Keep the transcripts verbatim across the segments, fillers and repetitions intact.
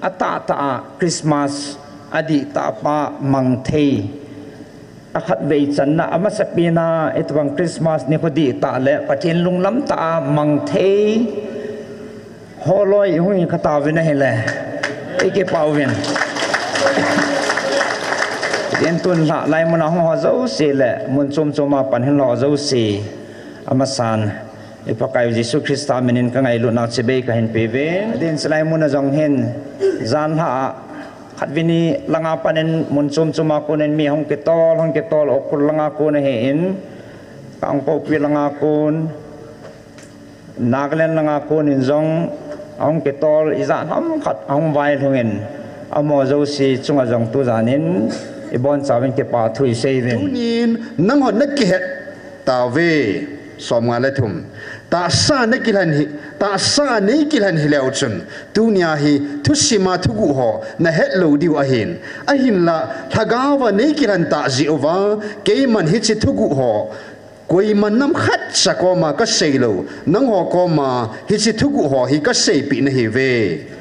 atahtah a Christmas adihtah pa mang thei. Akhatvei channa, amasapina, itobang Christmas nikho dihtah le Pathen lunglam tah a mang thei. Holoi ihung hi khatauvin ahile, ikipah uvin. Tin tun lha lai muna hung ho jouse le mun chom choma pan hin lha ho jouse, amasan i Pakaiu Jesu Christa minin ka ngailutnau chibai kahin peuvin. Tin chulai muna jong hin jan lha a khatvei ni langa panin mun chom choma konin mi hung kitol, hung kitol, Ukhrul langa kon ahin, Kangpokpi langa kon, Nagaland langa konin jong ahung kitol, ijat ham khat ahung vailhungin, amaho jouse chunga jong tujanin ibonchauvin kipa thu isei uvin. Tunin nangho nakihet tauve. Somnga le thum. Tahsa nakilhen hi, tahsa neikilhen hileu chun, tunia hi thusima thuguh ho nahet lou diu ahin. Ahinla, lhagaova neikilhen tah jeh uva, keiman hiche thuguh ho koima nam khatcha koma kaseilou, nangho koma hiche thuguh ho hi kaseipeh nahiuve.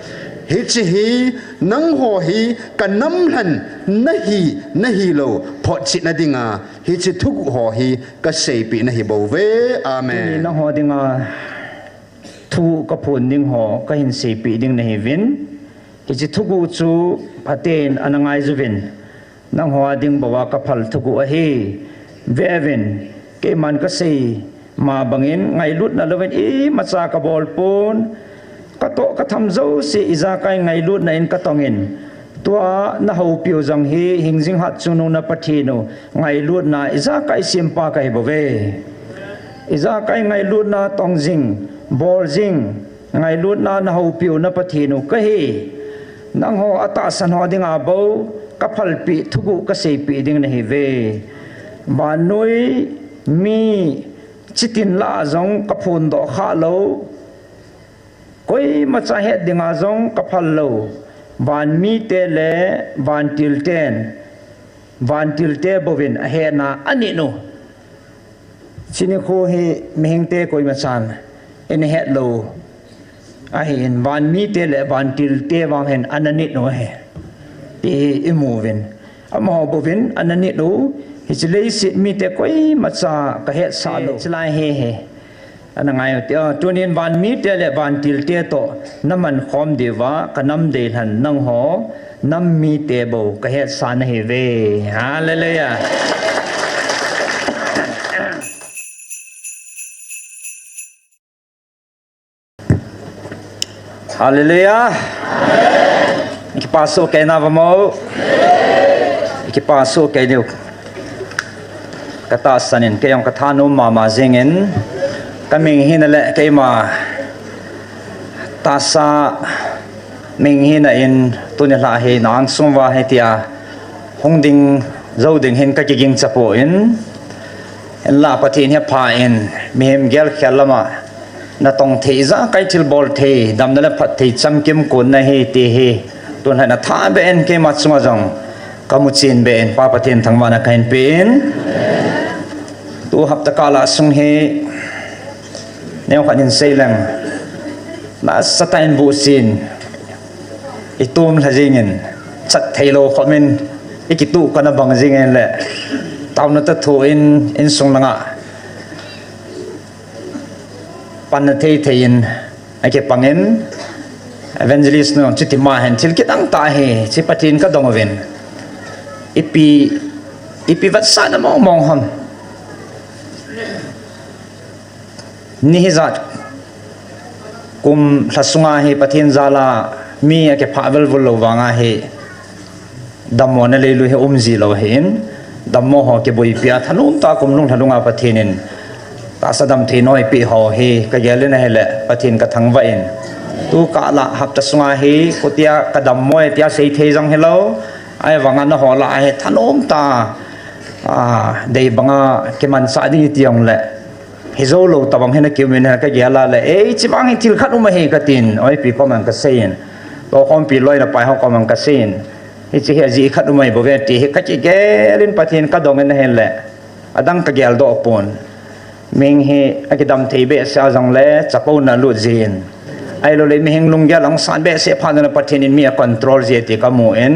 Hiche hi nangho hi kanamlhen nahi, nahilou photchetna dinga hiche thuguh ho hi kaseipeh nahibouve. Amen. Tuni nangho dinga thu kaphon ding ho kahin seipeh ding nahiuvin. Hiche thuguh chu phaten ana ngaijuvin. Nangho a ding bouva kaphal thuguh ahi. Veuvin, keiman kaseima bangin ngailutna louvin imacha kabolpon. Katoh katham jouse ijakai ngailutna in katongin. Tua nahoupiu jong hi hingjing hatchungnung na Pathen u ngailutna ijakai sempa kahibouve. Ijakai ngailutna tongjing, boljing, ngailutna nahoupiu na Pathen u kahi. Nangho atahsan ho dinga bou kaphalpeh thuguh kaseipeh ding nahiuve. Vannoi mi chitin lah a jong kaphondoh khalou, koimacha het dinga jong kaphal lou, vanmite le vantilten, vantilte bouvin ahetna anit u. Hiche nikho hi mihingte koimachan ina hetlou ahin, vanmite le vantilte vang hin ana nit u ahi, ti hi imuvin. Amaho bouvin ana nit u, hiche leiset mite koimacha kahetsah lou. Chulai hi hi ana ngai u hite, tunin vanmite le vantilte toh namankhom diuva kanam deilhen nangho nam mite bou kahetsah nahiuve. Hallelujah. Hallelujah. Kipa soh kei navem o. Kipa soh kei diu. Katahsan in, kei jong kathanom mama jingin, kaming hina le keima tahsa ming hina in, tuni lha hi nang sung uva hitia hung ding jou ding hin kakiging chapon, hinla Pathen hepha in mihem gelkhel lama natong thei, ijakai thilbol thei, damna le phatthei chamkim kon nahi ti hi tun lha in athah beh in keima chunga jong kamuchen beh in Pa Pathen thangvahna kahin pen. Tu hapta kah lah sung hi neokhat in seileng, nasatah in vuhsin, itom lha jingin, chat theilou khopin ikituh kana bang jingin le, taona toh thoh in insung langa panna thei thei in akipangin, evangelist nu chuti ma hin thil kidang tah hi, hiche Pathen kadong uvin, ipi, ipi vetsahna mong mong ham. Ni hijat kum lha sunga hi Pathen jal a mi akiphah velvul lou vanga hi, dammona leilui hi umji lou ahin, dammo ho kiboipi a thanom tah a kum lhung lha lunga Pathen in tahsa damthei eipeh ho hi kagel in ahile Pathen kathangvah in, tu kah lah hapta sunga hi khutia kadammo e tia seithei jong hilou, ahivanga nangho lah a hi thanom tah a, a, dei banga kimanchah ding iti jongle, hijoulou tobang hin akium in kagel a le, ei, hiche vang hi thil khat um ahi katin, oipi koman kaseiyin, tohkhompi loina pai ho koman kaseiyin, hiche hi ajeh khat um ahibouve ti hi kakigel in Pathen kadong in ahile, adang kageldoh pon. Mihing hi akidam thei behseh a jongle chapouna lut jin, Ahilouleh mihing lunggel ahung san behseh phat jongle Pathen in mi a control ji ti kamu in.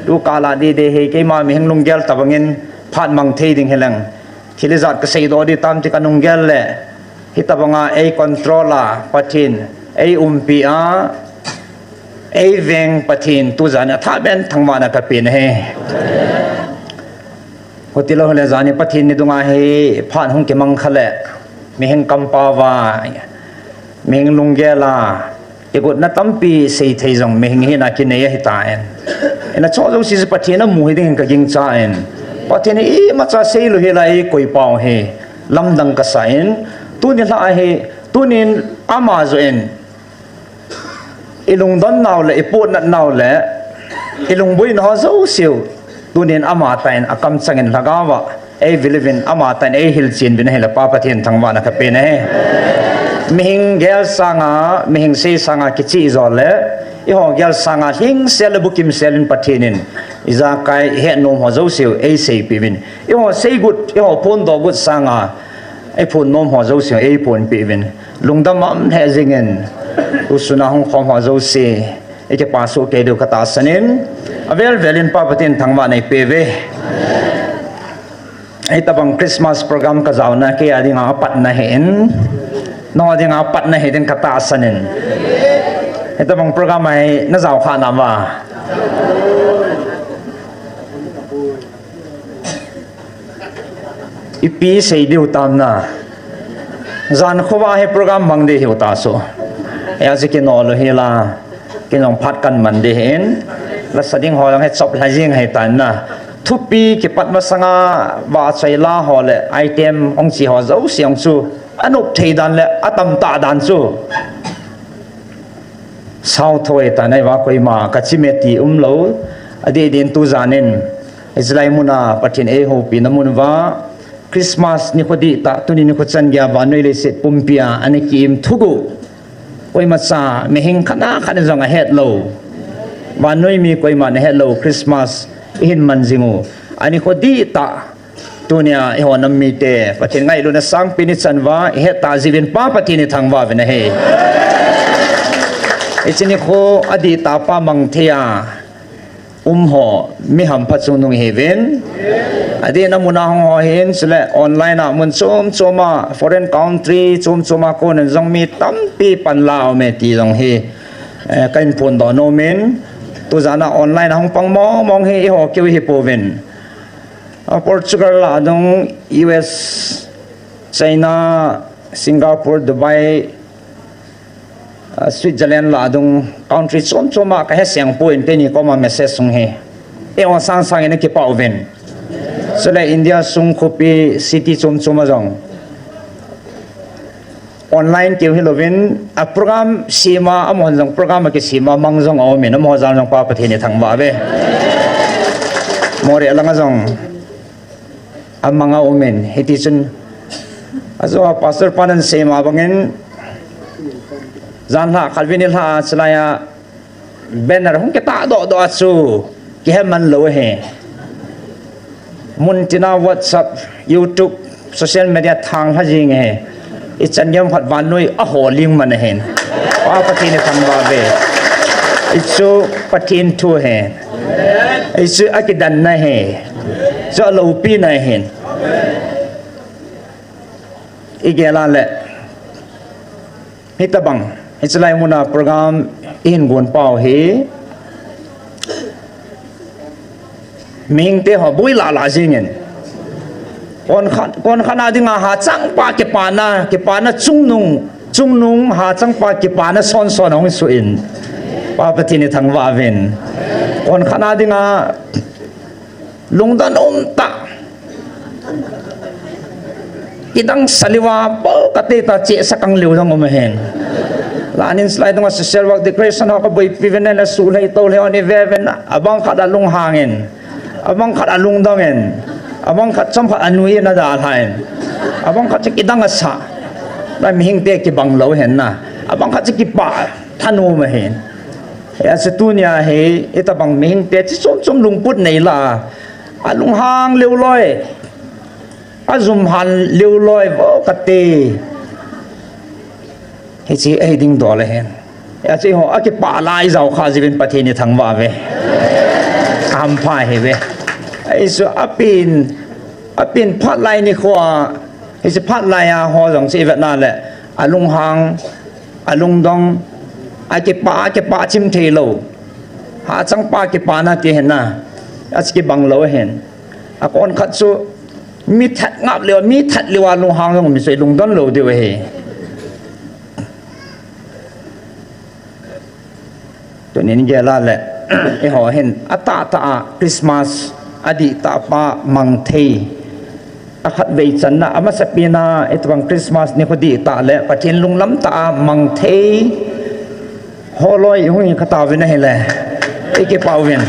Tukal a didi hi keima mihing lunggel tabang in phat mang thei ding hileng. Thil ijat kasei doh di tam ti kanung gel le. Hitabang a ei control a Pathen, ei umpi a, ei veng Pathen tujan a thah ben thangvahna kapen ahi. Hiti lou hile jani Pathen ni dunga hi phat hung kimang kha le, mihing kampao va, mihing lunggel a, kigotna tampi seithei jong mihing hina kinei ahitan. Ina cho jouse chu Pathen amu hiding in kagingchan. Pathen hi imacha seilou hela eikoi pau hi lamdang kasan. Tuni lha hi, tunin ama joh in ilungdon nau le, ipohnat nau le, ilungboina ho jouseu, tunin ama tah in akamchang in lhagao va, eivil uvin ama tah in eihil chen uvin ahile Pa Pathen thangvahna kapen ahi. Mihing gel sanga, mihing sei sanga kichih jo le, eiho gel sanga lhingsel le bukimsel in Pathen in, ijakai ihet nom ho jouseu eiseipeh uvin. Eiho seigot, eiho phondoh got sanga, eiphon nom ho jouseu eiphonpeh uvin. Lungdam am lheh jingin, tusun a hung khom ho jouse, ikipa soh kei diu katahsan in, avel vel in Pa Pathen thangvahna eipeh uve. Hitabang Christmas program kajaona kei a dinga apatna ahin, nangho dinga apatna hiding katahsan in. Hitabang program a hi najao kha nam a. Ipi sei diu tam na. Jan khovah hi program mang di hiu ta chu. Ajeh chu kino lou hila. Kei jong phat kaman di hin. Lasa ding ho jong hi chop lha jing hitan na. Thupi kipat masanga vahchoi la ho le item hung chi ho jouse jong chu anop thei dan le atam tah dan chu sao thoi tan ahi va, koima kachime ti umlou. Adeh din tujan in, hichelai muna Pathen eihoupina mun uva, Christmas nikho dihtah, tuni nikho chan geiya vannoi leiset pumpi a ana kiim thuguh. Koimacha mihing khat na khat in jong ahet lou. Vannoi mi koiman ahet lou Christmas ihin man jing u. Anikho dihtah, tunia eiho nam mite Pathen ngailutna sangpi nichan uva ihet tah jeh uvin Pa Pathen ithangvah uvin ahi. Hiche nikho adihtah pa mang thei a um ho, mi hampha chungnung ihiuvin. Adehna muna hung ho hin, chule online a mun chom chom a, foreign country chom chom a konin jong mi tampi panla aume ti jong hi, eh, kahin phondoh nom in. Tujan a online a hung pang mong mong hi eiho keu hipouvin. A, Portugal lah a dung, U S, China, Singapore, Dubai, a, Switzerland lah a dung country chom chom a kahe seng poi, keini koma message sung hi. Eiho sang sang in akipah uvin. Chule India sung khopi city chom chom a jong online keu hilouvin, a program sem a, amahon jong program akisem a mang jong aumin, amaho jal jong Pa Pathen ithangvah uve. Moreh langa jong amang aumin, hitichun, ajou a pastor pan asei ma bangin, jan lha khatvei ni lha a chulai a banner hung kitah doh doh a chu kihe man lou ahi. Mun tina WhatsApp, YouTube, social media thang lha jing ahi. Ichan geiya khat vannoi a holing man ahin. Pa Pathen ithangvah uve. Hichu Pathen thu ahi. Hichu akidanna ahi. Hichu aloupina ahin. Igel a le. Hitabang, hichelai muna program ihin gon pau hi. Mihingte ho boi lah lah jingin. Kon khat, kon khat a dinga hachangpa kipana, kipana chungnung, chungnung hachangpa kipana son son hung suh in. Pa Pathen ithangvah uvin. Kon khat a dinga lungdon umtah. Kidang saliva, bol kati ta chesa kang liu dang um ahin. Lanin slai dunga social work decoration ho kaboipi uvin le sulhei tolhei hon ive uvin, abang khat alunghangin. Abang khat alungdongin. Abang khat chomkhat anui in adalhan. Abang khat chu kidang asa. La mihingte kibang lou ahin na. Abang khat chu kipah thanom ahin. Hiche tunia hi, hitabang mihingte chi chom chom lungput nei la. Alunghang leu loi. Ajumhan leu loi vo kati. Hiche ahi ding dol ahin. Achi ho, akipah lai jao kha jiuvin Pathen ithangvah uve. Ahampha hiuve. Ahi chu apin, apin phat lai nikho a, hiche phat lai a ho jong chu ivet na le, alunghang, alungdong, akipah, akipah chim thei lou. Hachang pa kipana ti hin na. Achi kibang lou hin. Akon khat chu, mi that ngap leu, mi that leu a lunghang jong mi chu ilungdon lou diu ahi. Tunin gel a le, eiho hin, atahtah a Christmas, adihtah pa mang thei. Akhatvei channa, amasapen a, itobang Christmas nikho dihtah le, Pathen lunglam tah a mang thei. Holoi hung hi kha tauvin ahile. Ikipah uvin.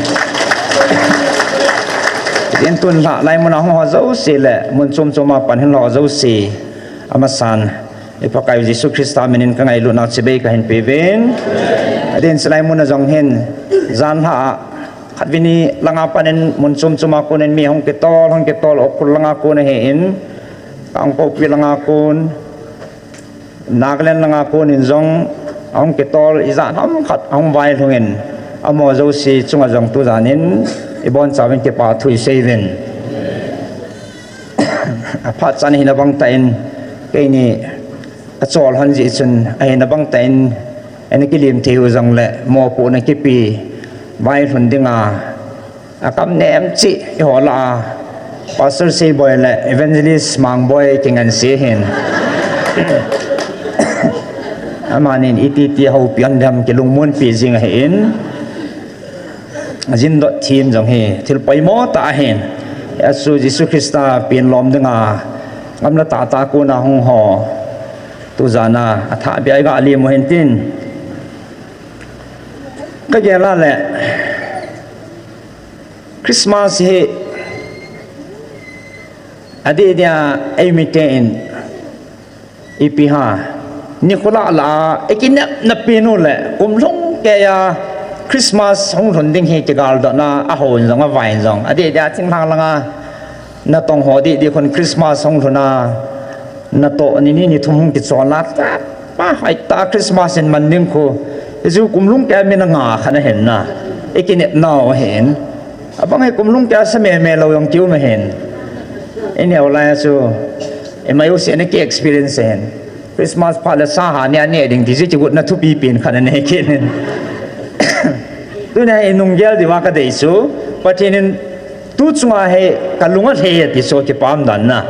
Tin tun lha, lai mun a hung ho jouse le, mun chom chom a pan hin lha ho jouse. Amasan. I Pakai Jesu Christa minin ka ngailutnau chibai kahin peuvin. Adin chulai mun a jong hin, jan lha a, khatvei ni langa panin mun chom chom a konin mi hung kitol, hung kitol, Ukhrul langa kon ahin, Kangpokpi langa kon, Nagaland langa konin jong, ahung kitol, ijat ham khat, ahung vailhungin, amaho jouse chunga jong tujanin, ibonchauvin kipa thu isei uvin. Aphat chan ahina bang tah in, keini achol lhon jeh chun ahina bang tah in, ana kilim thei u jongle, mopohna kipe, vailhun dinga, akam nem cheh, eiho lah a, Pastor Seiboi le Evangelist Mangboi kingansei ahin. Amanin iti ti houpi hon dem kilungmonpi jing ahin. Jindot thim jong hi, thil poimo tah ahin. Achu Jesu Christa pen lom dinga, gamla tahtah a kona hung ho. Tujan a, athah bia iga lim u hintin. Kagel a le, Christmas hi, adeh dia, eimite in, ipi ham, nikho lah lah a, ikinepna pen u le, kum lhung keiya, Christmas hung lhun ding hi kigaldotna, ahon jong, avai jong, adeh dia, thinglhang langa, natong ho deh deh khun Christmas hung lhun a, natoh ni ni ni thum hung kichol a, pa, hoitah a Christmas in man ding khu, hichu kum lhung keiya mi na nga khat ahin na, ikinepnau ahin, abang hi kum lhung keiya sa meme lou jong kium ahin, ineo lai a chu, ima jouse ana ki experience ahin. Christmas phat le sa ha neh a neh ding ti chu kigotna thupi pen khat anei kit in. Tunia hi nunggel diuva kadei chu, Pathen in tu chunga hi kalung alhei e ti chu kipah dan na.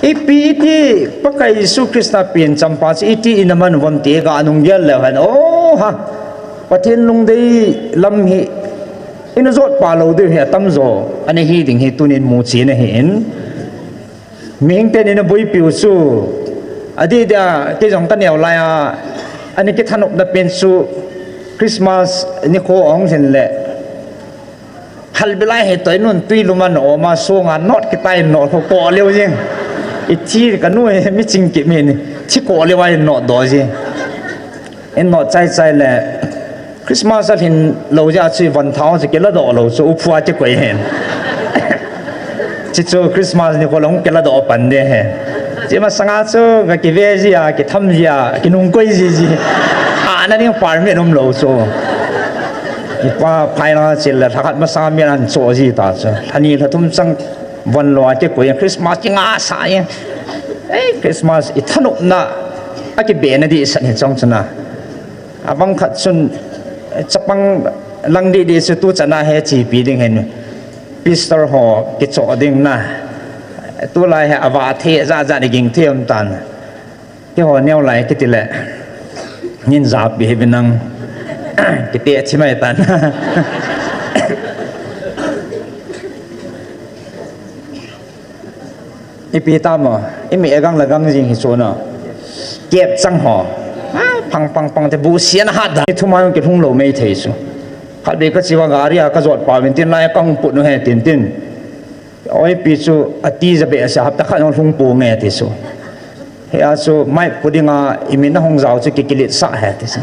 Ipi iti Pakai Jesu Christa pen champa chu iti ina man uvam ti ga nunggel leu hen, o ha, Pathen lungdei lam hi ina jot pa lou diu hi atamjo ana hi ding hi tunin muchen ahin. Mihing ten ina boipiu chu, adeh dia, kei jong kaneo lai a, ana kithanopna pen chu, Christmas nikho ahung lhin le, halbi lai hi toinun twi lum a na om a, songa not kitai not kho koh leu jing. Ithi kanu hi miching kit min, thi koh leu a in not doh jing. In not chai chai le, Christmas alhin lou jeh a chu van thao chu kiladoh lou chu, uphua kikoi hen. Chuchu Christmas nikho le hung kiladoh pan ding hen. Chu masanga chu kakive ji a, kitham ji a, kinungkoi ji ji. Ana ding permit umlou chu. Ipa phai langa chil le, lhakhat masanga min ahin cho ji ta chu. Lhani lhathum chang van lou a kikoi, Christmas kingahsah e. Ei, Christmas ithanopna, akibena ding isan hi chong chu na. Abang khat chun, chapang lang didi chu tuchan a hi chepi ding hin, pastor ho kichoh ding na. Tulai hi avah thei, jat jat in ging thei um tan. Keiho neo lai kiti le, nin japi hi binang, kiti a chi mai tan. Ipi tamo, imi agang le gang jing hi chu na. Kep chang ho. A, phang, phang, phang te bu sian hat da. Thuma jong kilhung lou mei thei chu. Khatvei kache uva gari a kajot pa uvin tin lai kahung put u hi tin tin. Oi pi chu ati ja behseh hapta khat jong lhung ponge ti chu. Hia chu mic pu dinga imin ahung jao chu kikiletsah e ti chu.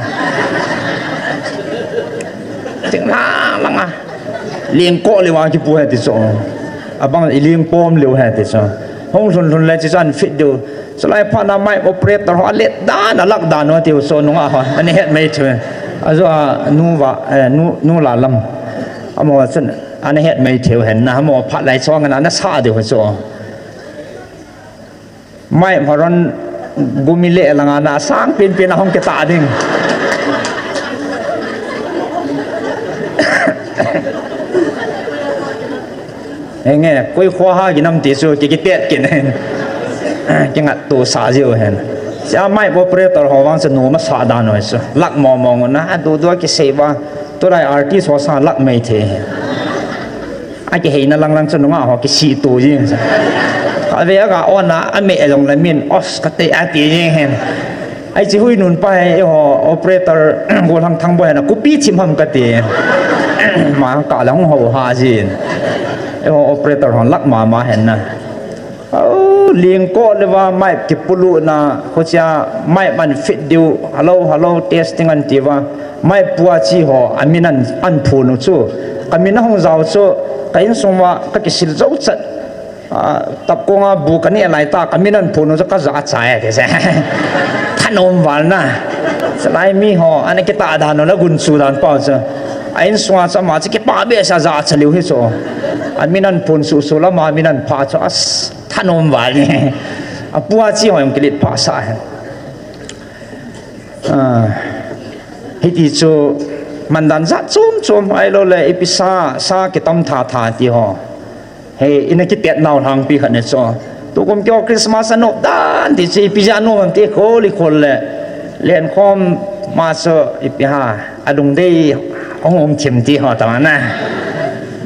Thinglhang langa. Leng koh leu a kipu e ti chu. Abang i leng pom leu e ti chu. Hung lhun lhun le chuchan fit diu. Chulai phat na mic operator ho alet dan, alak dan ho tiu chu nungah ho ana het mai thei. Ajo a nu va, eh, nu, nu la lam. Amaho chun ana het mai thei hen na, amaho phat lai chong ana, ana sa diu chu. Mic maron gumi le langa na sang pin pin ahung kita ding. Enge, koi kho ha ginam ti chu ki, kitet kin. Kingat tu sa jiu hen. Sia mic operator ho vang chu nu masa dan ho chu. Lak mo mo na, a du du kisei va. Tulai artist ho sa lak mai thei. Akiheina lang lang chu nungah ho kisi tu jing sa. Kave aga ona, ame jong la min, os kate ati jing hen. Ai chi hui nun pa he, eiho operator, Golhang Thangboi hena, kupi chim ham kati. Ma ka lang ho ha jin. Eiho operator hon lak mama hen na. Au, ling ko le va mic kipulu na, hochia mic man fit diu, hello, hello, testing an ti va. Mic pua chi ho, amin an, an phunu chu. Ka min ahung jao chu, ka insung va, ka kisil jo chat. A, tap konga bu ka neh lai ta, ka min an phunu chu ka ja chai, ti se. Thanom val na. Salai mi ho, ana kita dan la gun chu dan pa chu. A insunga chu ama chu kipa be sa ja cha liu hi chu. A min an phun su su la ma min an pha chu as thanom val ni. A pua chi ho jong kilit pha sa he. A, hiti chu mandan jat chom chom ai lo le ipi sa, sa kitam tha tha ti ho. Hei, ina kitet nau lhangpi khat ne chu. Tukum kio Christmas anop dan ti chu ipi ja nom ti khol i khol le. Lenkhom ma chu ipi ha, alungdei hung um thim ti ho ta na.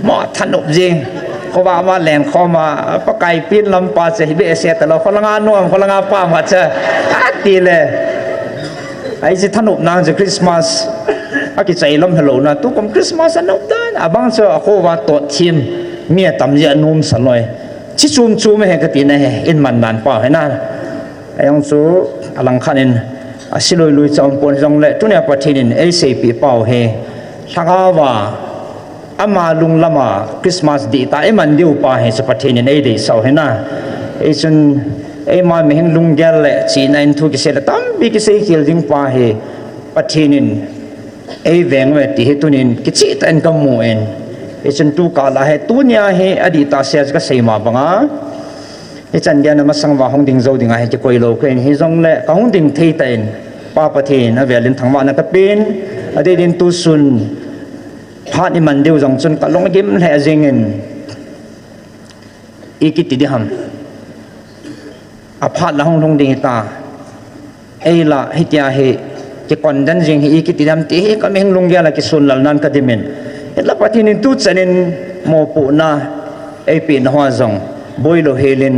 Mo thanop jing. Kho va va lenkhom a, Pakai pin lam pa chu hi be se ta lo, kho langa nom, kho langa pa ma chu. Ati le. Ai chi thanop nang chu Christmas. Akichai lam hello na, tukum Christmas anop dan. Abang chu akho va tot thim. Mi atam ji anom sa loi. Chi chum chum he kati na he, in man dan pa he na. Ayong chu alang khan in, asi lui lui chom pon jong le, tunia Pathen in ei seipi pau he. Lhagao va, ama lunglam a, Christmas dih ta, ei man diu pa he, chu Pathen in ei dei sau he na. Ei chun, ei ma mihing lunggel le, china in thu kisei le, tampi kisei khel ding pa he, Pathen in, ei veng ve ti hi tunin kichih tah in ka mu in. Hichun tu kah lah hi tunia hi adih tah sia ka sei ma banga. Hichan geiya masang va hung ding jou ding ahi kikoi lou kei in hijongle ka hung ding thei tah in Pa Pathen avel in thangvahna ka pen. Adeh din tusun phat i man diu jong chun ka lung agim lheh jing in. I kiti di ham. Aphat la hung lhung ding hita. Ei la hitia hi kikon den jing hi i kiti di ham ti hi ka mihing lunggel a kisun lal nan ka dim in. Hinla Pathen in tuchan in mopohna ei pehna ho jong boi lou hel in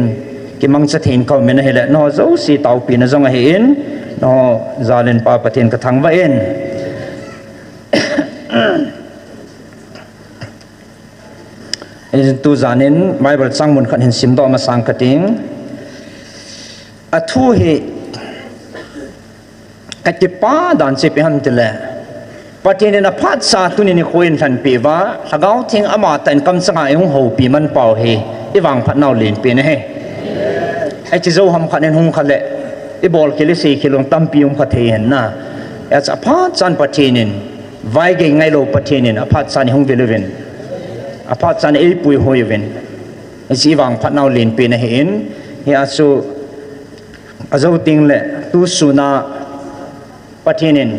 kimangcha thei in ka um in ahile nangho jouse taopina jong ahi in nangho jal in Pa Pathen ka thangvah in. Tujan in Bible chang mun khat hin simdoh masang ka ting. Athu hi ka kipah dan chu ipi ham tile, Pathen in aphat cha tuni nikho in lhanpi uva, Lhagao Theng amatah in kamchang a eihung houpi man pau hi i vangphat nau lenpen ahi. Hiche jou ham khat in hung kha le, i bol khel i sei khel jong tampi um kha thei hen na. Hiche aphat chan Pathen in Vaigei ngailou Pathen in aphat chan eihung vil uvin, aphat chan eipuihoi uvin, hiche i vangphat nau lenpen ahi in, hia chu ajou teng le tusun a Pathen in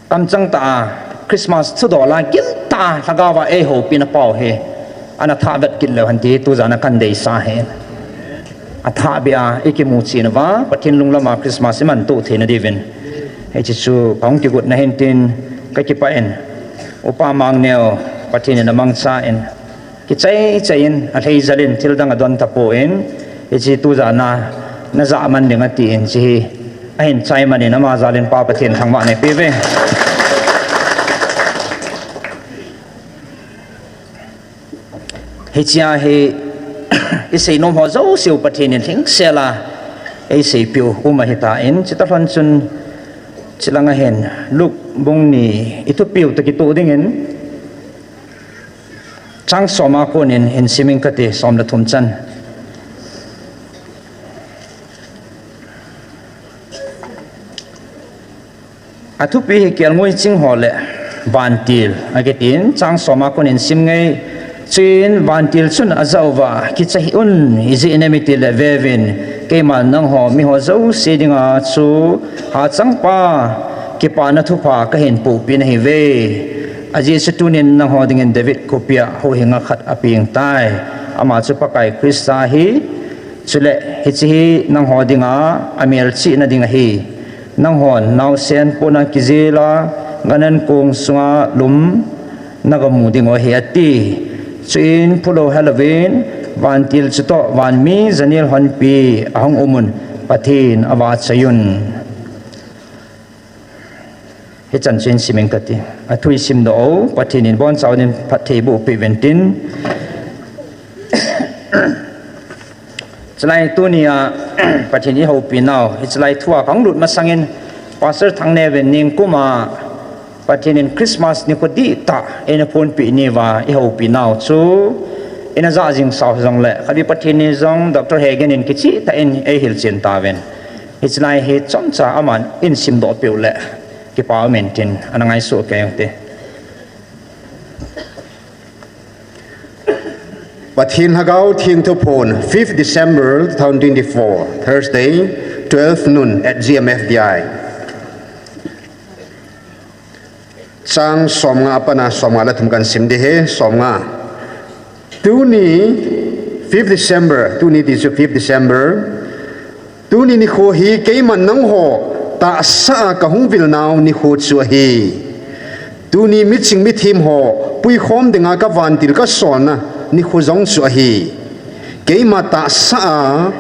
kamchang tah a Christmas thudol a giltah a Lhagao va eihoupina pau hi ana thah vet kit leu hen ti tujan a kahin deisah ahi. Athah beh a i kimu chin uva, Pathen lunglam a Christmas i manto theina diuvin. Hiche chu kahung kigotna ahin tin, ka kipah in, Upa Mangneo, Pathen in amangcha in, kichai chai in, alhei jal in, thil dang adon tapon, hiche tujan a, na jah man ding ati in, hiche hi, ahin chai man in, ama jal in Pa Pathen thangvahna eipe uve. Hichea hi i seinom ho jouse u Pathen in lhingsel a ei seipeh u um ahitan, chutah lhon chun chilang a hin Luke bung ni i thupi u toh kitoh dingin chang som a konin hin sim ing kate, som le thum chan. Athupi hi kelngoi ching ho le vantil akitin, chang soma konin sim nge. Chuin vantil chun ajah uva, kicha hih un, ijeh inem itile veuvin, keiman nangho miho jouse dinga chu hachangpa kipana thupha kahin pohpeh nahiuve. Ajeh chu tunin nangho dingin David khopia huhhing khat apeng tai. Ama chu Pakai Christa ahi. Chule hiche hi nangho dinga amelchihna ding ahi. Nanghon naosen pona kijela, ganhing kong sunga lum nagamu dingu ahi, ati. Chuin phulou helouvin, vantil chutoh vanmi janel honpi ahung umun, Pathen avahchoiyun. Hichan chu isim inge kati. Athu isimdoh u, Pathen in bonchauvin phatthei eiboh peh uvin tin. Chulai tunia Pathen ihoupinau, hichelai thua kahung lut masangin, Pastor Thangneo in ningkuma Pathen in Christmas nikho dihtah eina phonpeh nauva ihoupinau chu, ina jah jing sau jongle, khatvei Pathen ni jong Doctor Hagen in kichehtah in eihilchen tauvin. Hichelai hi chomcha aman eisimdoh peh uleh kipa umin tin, ana ngaisuh kei ute. Pathen Lhagao Theng thuphon, fifth December two thousand twenty-four, Thursday, twelve noon at G M F D I. Chang somnga apatna somnga le thum kahin sim ding ahi, somnga. Tuni, fifth December, tuni ti chu fifth December, tuni nikho hi keiman nangho tahsa a kahung vilnau nikho chu ahi. Tuni miching mithem ho puikhom dinga kavantil kasolna nikho jong chu ahi. Keima tahsa a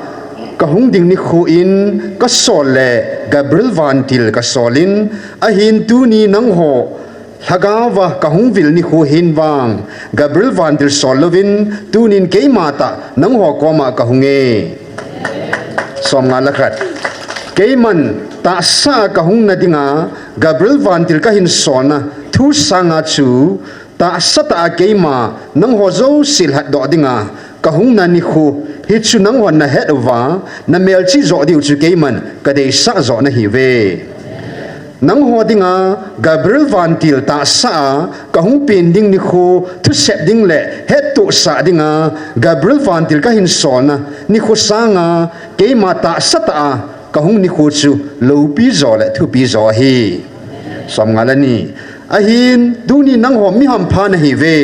kahung ding nikho in kasol le Gabriel vantil kasolin, ahin tuni nangho Lhagaova kahung vil nikho hin vang, Gabriel vantil sol louvin, tunin keima tah nangho koma kahunge. Somnga le khat. Keiman tahsa a kahung nadinga Gabriel vantil kahin solna thu sanga chu, tahsa tah a keima nangho jouse lhatdoh dinga kahung na nikho hi chu nanghon nahet uva, namelchih joh diu chu keiman kadeisah joh nahiuve. Nangho dinga Gabriel vantil tahsa a kahung pen ding nikho thusep ding le hettohsah dinga Gabriel vantil kahin solna nikho sanga keima tahsa tah a kahung nikho chu loupi joh le thupi joh ahi. Somnga le ni. Ahin, tuni nangho mi hampha nahiuve.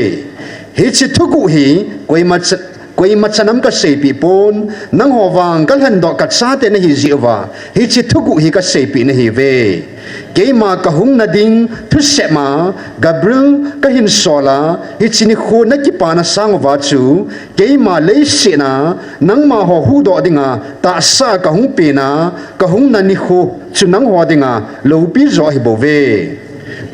Hiche thuguh hi koima cha, koima chanam kaseipeh pon, nangho vang kalhendoh kachate nahi jeh uva, hiche thuguh hi kaseipeh nahiuve. Keima kahung nading thusep a Gabriel kahin sol a, hiche nikho nakipana sang uva chu, keima leiset a nangma ho huhdoh dinga tahsa kahung pen a, kahung na nikho chu nangho dinga loupi joh ahi bouve.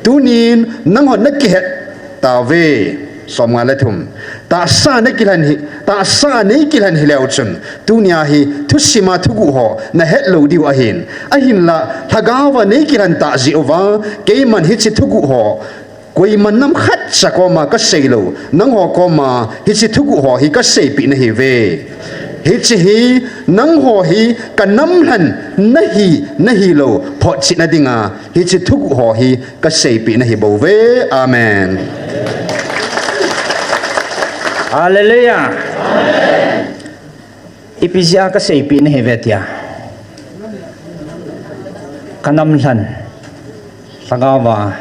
Tunin nanghon nakihet tauve. Somnga le thum. Tahsa nakilhen hi, tahsa neikilhen hileu chun, tunia hi thusim a thuguh ho nahet lou diu ahin. Ahinla, Lhagaova neikilhen tah jeh uva, keiman hiche thuguh ho koima nam khatcha koma kasei lou, nangho koma hiche thuguh ho hi kaseipeh nahiuve. Hiche hi nangho hi kanam lhen nahi, nahilou photchetna dinga, hiche thuguh ho hi kaseipeh nahi bouve. Amen. Hallelujah. Ipi jeh a kaseipeh nahiuve tia, kanam lhen, Lhagaova,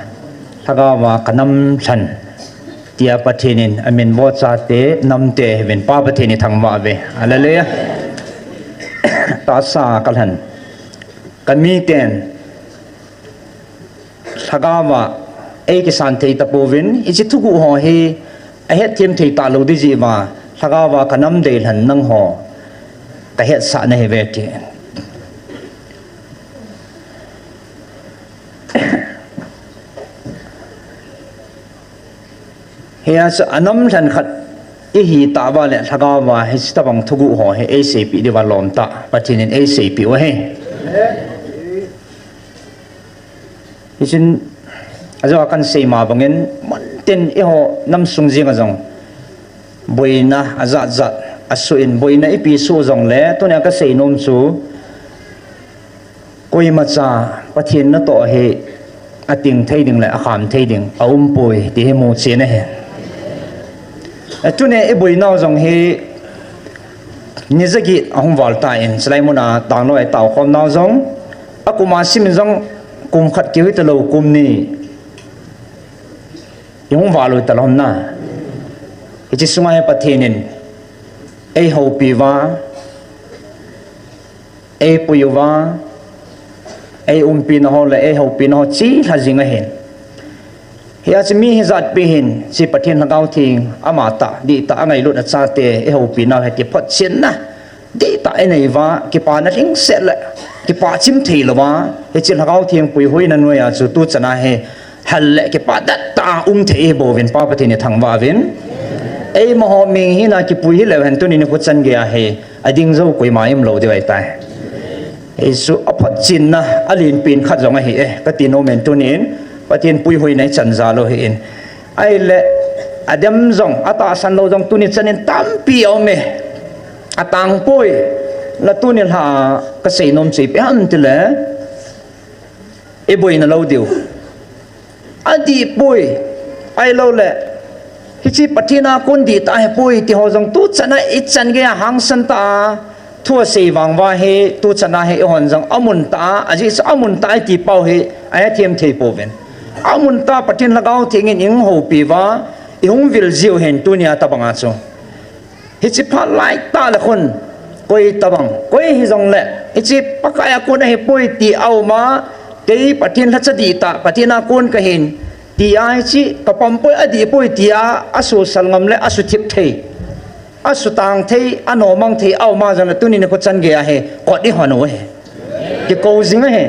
Lhagaova kanam lhen, tia Pathen in amin vohcha te, nam te ahiuvin, Pa Pathen ithangvah uve. Hallelujah. Tahsa kalhen, kamiten Lhagaova eikisan thei tapouvin, hiche thuguh ho hi ahetthem thei talou ding jeh uva, Lhagaova kanam deilhen nangho kahetsah nahiuve ti. Hia chu anam lhen khat ihi tah uva le Lhagaova hiche tobang thuguh ho hi eiseipeh diuva lom tah, Pathen in eiseipeh u ahi. Hichun, ajeh a kahin sei ma bangin, muntin eiho namsung jenga jong boina ajat jat asoh in, boina ipi soh jongle, tunia kasei nom chu, koimacha Pathen natoh hi ating thei ding le akham thei ding aumpoi ti hi muchen ahi. Tuni iboinau jong hi ni jaget ahung val tan, chulai muna tanglou a itaokhomnau jong, akum a simin jong kum khat keu hitalou, kum ni ihung val u hitalou ham na. Hiche sunga hi Pathen in eihoupi uva, eipui uva, eiumpina ho le eihoupina ho chilha jing ahin. Hijeh chun mi hijatpi hin hiche Pathen Lhagao Theng amatah dihtah angailut a chate eihoupinau hi ti photchenna dihtah inei uva, kipana lhingset le kipah chim theilouva, hiche Lhagao Theng puihoina noiya chu tuchana hi hal le kipah dettah a um thei ihibouvin Pa Pathen ithangvah uvin. Eimaho mihina kipui hileu hen tuni nikho chan geiya hi ading jou koima umlou diu ahitai. Hichu aphotchenna alenpen khat jong ahi e, kati nom in tunin Pathen puihoina ichan jal u ahin. Ahile adem jong, atahsan lou jong tuni chanin tampi aume. Atangpoi. La tuni lha kasei nom chu ipi ham tile, iboina lou diu, adihpoi, ahiloule hiche Pathen a kon dihtah ahipoi tiho jong tuchana ichan geiya hangsan tah a thu asei vang uva hi tuchana hi eihon jong amuntah a, ajeh chu amuntah a iti pau hi ahethem thei pouvin. Amuntah a Pathen Lhagao Theng in eihung houpi uva, eihung vil jiu ahin tunia tobanga chu. Hiche phat laitah le khun, koi tobang, koi hijongle hiche Pakai a kon ahipoi ti auma, kei Pathen lhacha dihtah, Pathen a kon kahin, tia hiche kapampoi, adihpoi tia asosal ngam le asuthip thei, asutang thei, anomang thei auma jongle tuni nikho chan geiya hi kot ihon u ahi. Kikou jing ahi.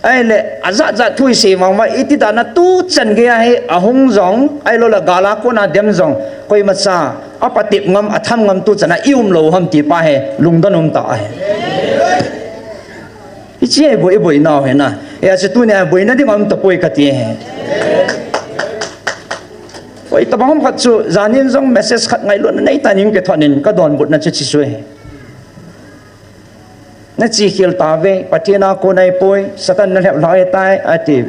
Ahile ajatjat thu isei vang uva, iti dan a tuchan geiya hi ahung jong, ahiloule gal a kona dem jong, koimacha apatep ngam, atham ngam tuchana iumlou ham ti pa hi lungdon umtah ahi. Hiche hi boi, iboinau ahi na. Hijeh chun tunia boina ding aumtapoi kati ahi. Koi tobang ham khat chu janin jong message khat ngailutna neitah in eikithot in kadonbutna chu hiche chu ahi. Nache khel tauve, Pathen a kon ahipoi, Satan nalhep lhah ahitai, ati.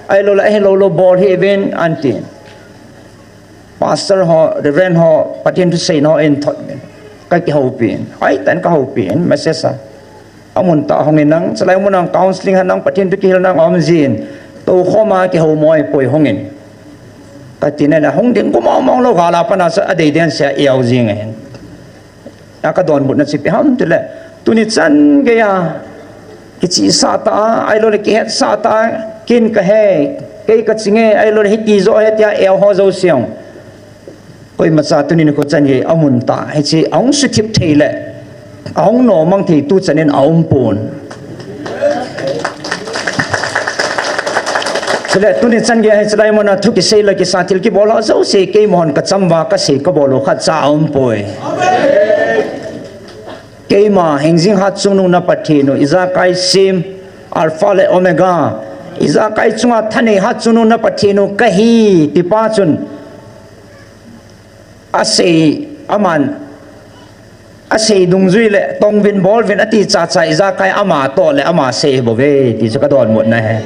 Ahiloule ahiloulou bol hih uvin, ati. Pastor ho, Reverend ho, Pathen thuseina ho eithot uvin, kakihoupi in, hoitah in kahoupi in message a. Amuntah a hung in lang, chulai muna counselling hen lang, Pathen thu kihil nang aum jin, toukhoma kihoumo ahipoi, hung in, kati nale hung ding, kumong mong lou gal a pat a chu adei den sea eo jing ahin. Akadonbutna chu ipi ham tile, tuni chan geiya kichihsah tah a, ahiloule kihetsah tah a, ken kahe, kei kachinge, ahiloule hiti joh ahi tia eo ho jouse jong, koimacha tuni nikho chan gei amuntah hiche ahung suthip thei le ahung nomang thei tuchan in aumpon. Chule tuni chan geiya hi chulai muna thu kisei le kisa, thil kibol ho jouse keimahon kacham uva kasei kabol u khatcha aumpoi. Keima hingjing hatchungnung na Pathen u, ijakai sem, Alpha le Omega, ijakai chunga thanei hatchungnung na Pathen u kahi tipa chun asei, aman asei dungjui le tongvin bolvin ati chacha ijakai ama toh le ama sei bouve ti chu kadonbutna ahi.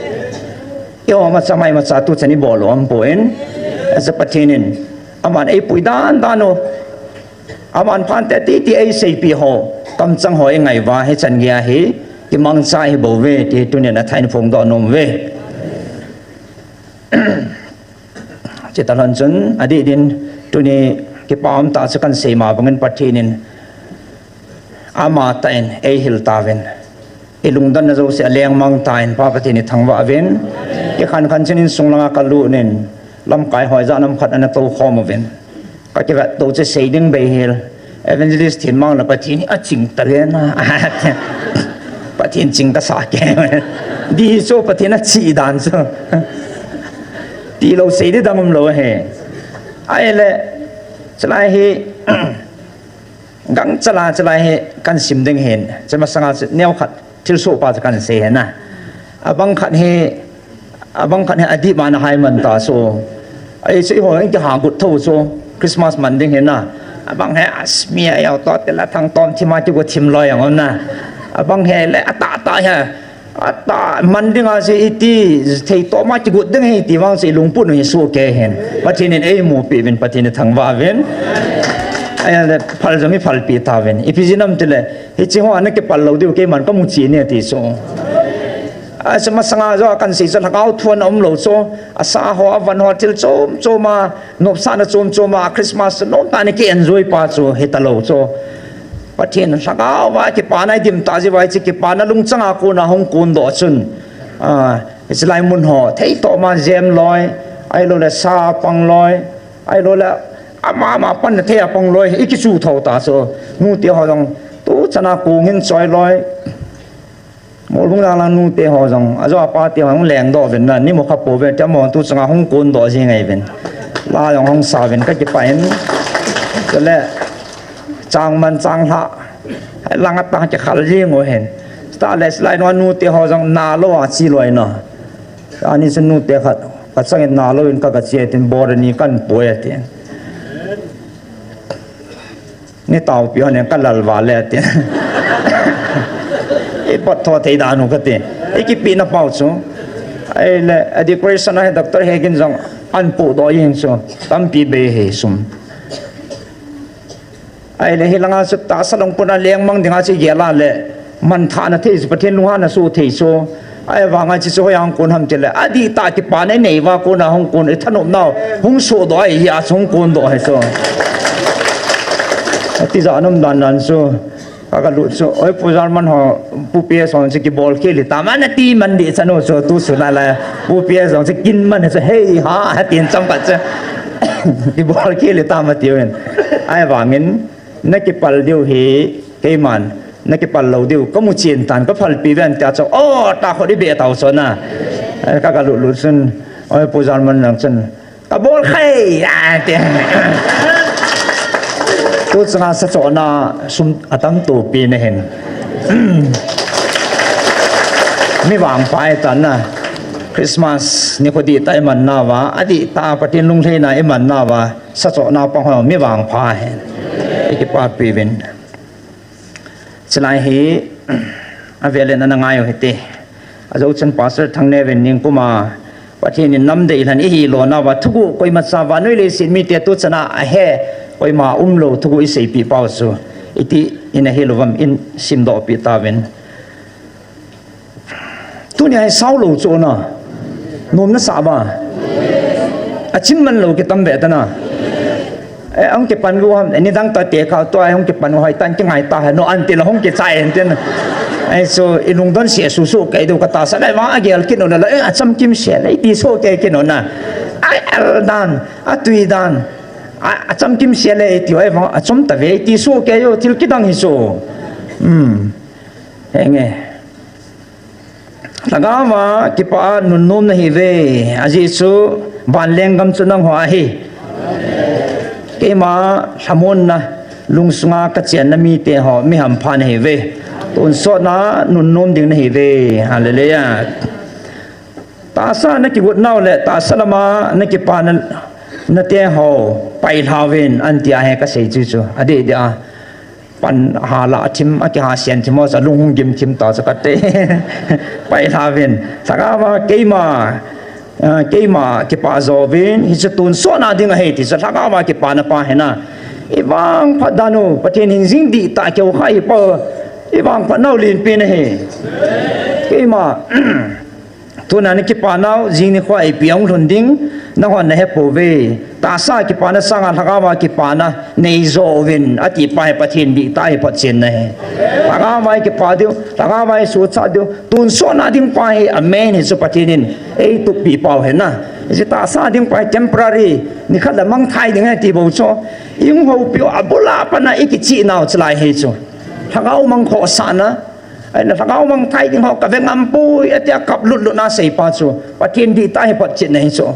Eiho macha mai macha tuchan ibol u aumpon, achu Pathen in aman eipui dandan u, aman phante titi eiseipeh ho, kamchang ho ingai uva hichan geiya hi kimangcha hibouve ti tunia thain phongdoh nom uve. Chuti lhon chun adih din tuni kipa umtah chu kahin sei ma bangin Pathen in amatah in eihil tauvin, ilungdonna jouse alengmang tan Pa Pathen ithangvah uvin. Ikhan khan chun insung langa kalut in lamkai ho ijat ham khat ana toukhom uvin, kakivetto chu sei ding beihel, Evangelist Thinmang le Pathen hi aching tave na, Pathen ching kasah kei, di chu Pathen achih dan chu, tilou sei di dang umlou ahi. Ahile chulai hi gangchal a chulai hi kahin sim ding ahin, chu masanga chu neokhat thilsoh pa chu kahin sei ahi na. Abang khat hi, abang khat hi adih ma nahai man ta chu, ahi chu eiho in kiha got thou chu, Christmas man ding ahi na. Abang hi asmi a eo toh tila thangtom thim a kigo thim loi jong um na. Abang hi le atahtah hi Atah man dinga chu iti thei toh ma kigot ding ahi ti vang chu ilungput u hi soh kei hen. Pathen in eimupi uvin, Pathen ithangvah uvin. Ahile phal jong iphalpi tauvin. Ipi jeh ham itile, hiche ho ana kipal lou diu keiman kamu chen e ti chu. Achu masanga joh a kahin sei chu lhagao thu ana umlou chu. Asa ho, avan ho, thil chom chom a, nopsahna chom chom a, Christmas chu nomtah in ki enjoy pa chu hitalou chu. Pathen lhagao va kipana idim tah jeh uva hiche kipana lungchang a kona hung kondoh chun, ah, hiche lai mun ho thei toh ma jem loi, ahiloule sa pang loi, ahiloule ama ama panna thei a pang loi, ikichu thou ta chu. Nute ho jong tuchan a kong hin choi loi. Molhung lang lang nute ho jong, ajo apa te ho jong lengdoh uvin na, ni mu kha pouve, ti amaho tuchang a hung kondoh jeng ahi uvin. La jong hung sa uvin kakipah in. Chule, chang man chang lha, lang atah kikhal jeng u ahin. Chutah le, hilai nua nute ho jong nalou a che loi na. Ani chu nute khat, kachang in nalou in ka, kache tin bor ani kahin pui ati. Nei taopi hon in kalal vale ati. Ipot tho thei dan u kati. Ikipehna pau chu. Ahile, a decoration a hi Doctor Hegin jong ahin pohdoh jeng chu. Tampi bei ahi sum. Ahile, hilanga chu tahsa lungput a lengmang dinga chu igel a le. Manthahna thei chu, Pathen lunghanna soh thei chu. Ahivanga hiche chu hoiya hung kon ham tile, adihtah kipana inei uva kona hung kon, ithanopnau hung sohdoh ahi, hia chu hung kondoh ahi chu. Atijat nom dan dan chu, ka, kalut chu, oi Pu Jarman ho, Pu P S ho chu kibol khel hitam, ana ti man ding chan u chu, tusun a la, Pu P S ho chu kin man chu, hei ha, atin chomkhat chu, kibol khel hitam atiuvin. Ahivangin, nakipal diu hi, keiman, nakipal lou diu, kamu chen tan, kaphalpi uvin tia chu, o, tahkhut ibeh tau chu na. Ka, kalut lut chun, oi Pu Jarman jong chun, kabol khai, ati. Tuchunga sachohna sum atam topi nahin. Mi vangpha ahitan na. Christmas nikho dihtah iman nauva, adihtah Pathen lunglhaina iman nauva, sachohna pang ho mi vangpha ahin. Ikipapi uvin. Chulai hi, avelin ana ngai u hite. Ajou chun Pastor Thangneo vin ningkuma, Pathen in namdei lhan ihi lona uva, thuguh koimacha vannoi leiset mite tuchan a ahe, koima umlou thuguh iseipeh pau chu, iti in ahil uvam in simdohpeh tauvin. Tunia hi saulou chu na, nom nasah uva. Achim man lou kitam be tana. Eh, hung kipan u ham, nidang tah tekah tua hung kipan u hoitan kingai ta hi, no anti la hung kichai antin. Ahi chu, ilungdon se susu kei diu katahsa le vang agel kit u le, eh, achamkim se le, iti soh kei kit u na. Ai, al dan, atui dan. A, achamkim se le, iti u, eh, vang, achom tave, iti soh kei u, thil kidang hi chu. Hmm. Henge. Lhagao va kipah a nunnom nahiuve, ajeh chu vanlenggam chu nangho ahi. Keima lhamonna lungsunga kachenna mite ho mi hampha nahiuve. Tonsotna nunnom ding nahiuve. Hallelujah. Tahsa nakigot nau le tahsa lama nakipana nate ho pailhauvin antia hi kasei chu chu. Adeh deh a. Pan hala thim, akiha sian thim ho, sa lung hung gim thim ta sa kate. Pailhauvin. Lhagao va keima, ah, keima kipah jouvin, hichu tonsotna ding ahi, ti sa lhagao va kipana pa hina. Ivangphat dan u, Pathen hin jing dihtah keu khai pa, ivangphat nau lenpen ahi. Keima, Tuna nakipa nau, jing nikho a ipi ahung lhun ding, nahon nahepouve. Tahsa kipana sanga lhagao a kipana neijo uvin, ati pa hi Pathen dihtah hi photchenna ahi. Lhagao a kipa diu, lhagao a suhchat diu, tonsotna ding pa hi amen hi chu Pathen in eitup pi pau ahi na. Hiche tahsa ding pa hi temporary, nikhat le mangthai ding ahi ti bou chu. Ihung houpiu abul a pat a ikichih nau chulai hi chu. Lhagao mang khohsahna, Ahin, lhagao mangthai ding ho kave ngampoi, atia kap lutlut na seipa chu. Pathen dihtah hi photchetna hi chu.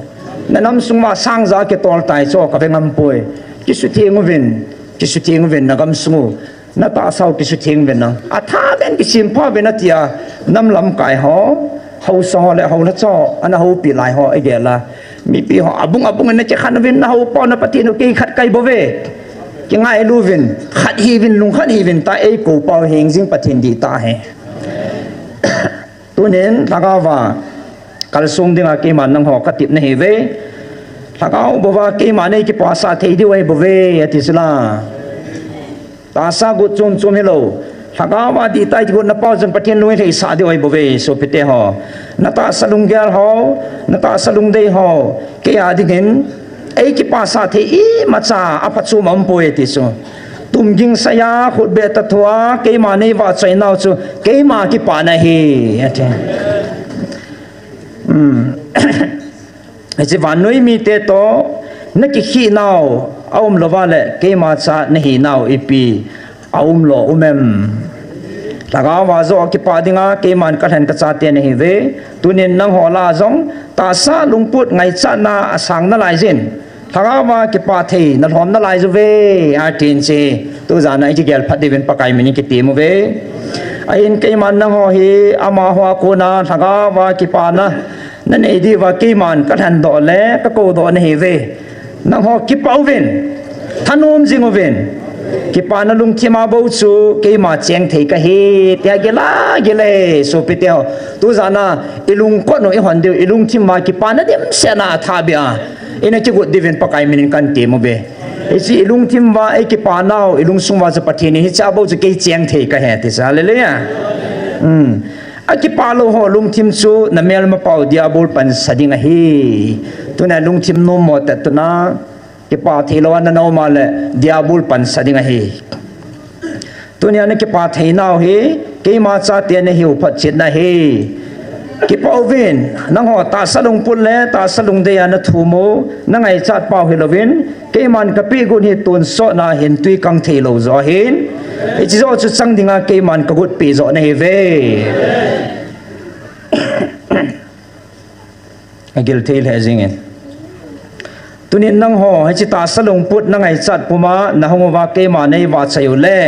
Nanam sung ma sang ja kitol tai chu, kave ngampoi. Kisutheng uvin, kisutheng uvin nagam sung u. Natahsa u kisutheng uvin nang. Atha uvin kisempha uvin atia, nam lamkai ho, haosa ho le haosa cho, ana houpi lai ho, igel a. Mipi ho, abung abung in nakikhen uvin, nahou pau na Pathen u kei khat kai bou ve. Kingailu uvin, khat hiuvin, lungkhat hiuvin, ta eikou pau heng jing Pathen dihtah ahi. Tunin lhagao va kalsong dinga keiman nangho katepna ahiuve. Lhagao bou va keiman eikipasah thei diu ahi bouve ati chu la. Tahsa got chom chom hilou, lhagao va dihtai ti got na pao chun Pathen lung eilheisah diu ahi bouve sopite ho. Na tahsa lunggel ho, na tahsa lungdei ho, kei a dingin eikipasah thei imacha aphachom aumpoi ati chu. Tumging saiya khutbeh tathoa keiman neivahchoi nau chu keima kipana ahi ati. Hiche vannoi mite toh nakikhel nau aumlouva le keima cha nahinau ipi aumlou um em? Lhagao va joh kipah dinga keiman kalhen kachate nahiuve. Tunin nangho lah a jong tahsa lungput ngaichatna asang nalai jin, lhagao va kipah thei nalhom nalai jiuve atin chu tujana ikigel phat diuvin Pakai minin kitem uve. Ahin keiman nangho hi amaho a kona lhagao va kipana nanei diuva keiman kalhendoh le kakoudoh nahiuve. Nangho kipah uvin, thanom jing uvin. Kipana lungthim a bou chu keima cheng thei kahi tia gila gile sopite ho. Tujana ilungkot u ihon diu, ilungthim va kipana dimset na athahbeh a ina kigot diuvin Pakai minin katem uve. Hiche ilungthim va eikipa nau ilungsung va chu Pathen in hiche a bou chu kei cheng thei kahi ati chu, hallelujah. Akipah lou ho lungthim chu namelmapau Diabol pansa ding ahi. Tuna lungthim nommo tah tuna kipah theilou a nana um a le Diabol pansa ding ahi. Tunia nakipah theinau hi keima chate nahiu phatchetna ahi. Kipah uvin, nangho tahsa lungput le tahsa lungdei a nathum u, nangaichat pau hilouvin, keiman kapeh got hi tonsotna hin twi kang theilou joh ahin, hiche joh chu chang dinga keiman kagotpeh joh nahiuve. Agil thei lheh jengin. Tunin nangho hiche tahsa lungput nangaichat puma nahung uva keima neivahchoi ule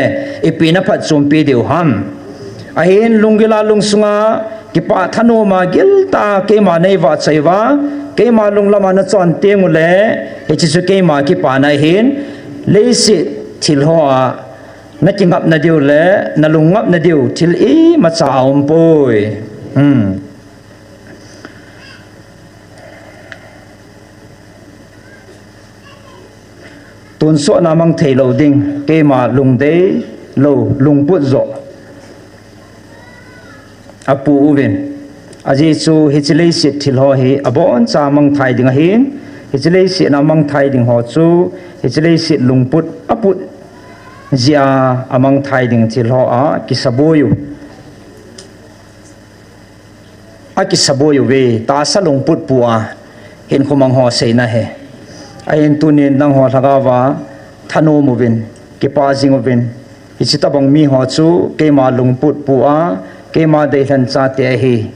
ipi naphatchompi diu ham? Ahin lunggil a lungsunga kipah thanoma giltah a keima neivahchoi uva, keima lunglama nachon tengule hiche chu keima kipana ahin, leiset thilho a nakingapna diu le nalung ngapna diu thil imacha aumpoi. Tonsotna mang theilou ding, keima lungdei lou lungput joh apu uvin. Ajeh chu hiche leiset thilho hi aboncha mangthai ding ahin, hiche leiset a mangthai dingho chu hiche leiset lungput aput jeh a amangthai ding thilho a kisaboi u akisaboi uve, tahsa lungput pu a hinkho mangho seina ahi. Ahin tunin nangho lhagao va thanom uvin, kipah jing uvin. Hiche tobang miho chu keima lungput pu a, keima deilhen chate ahi.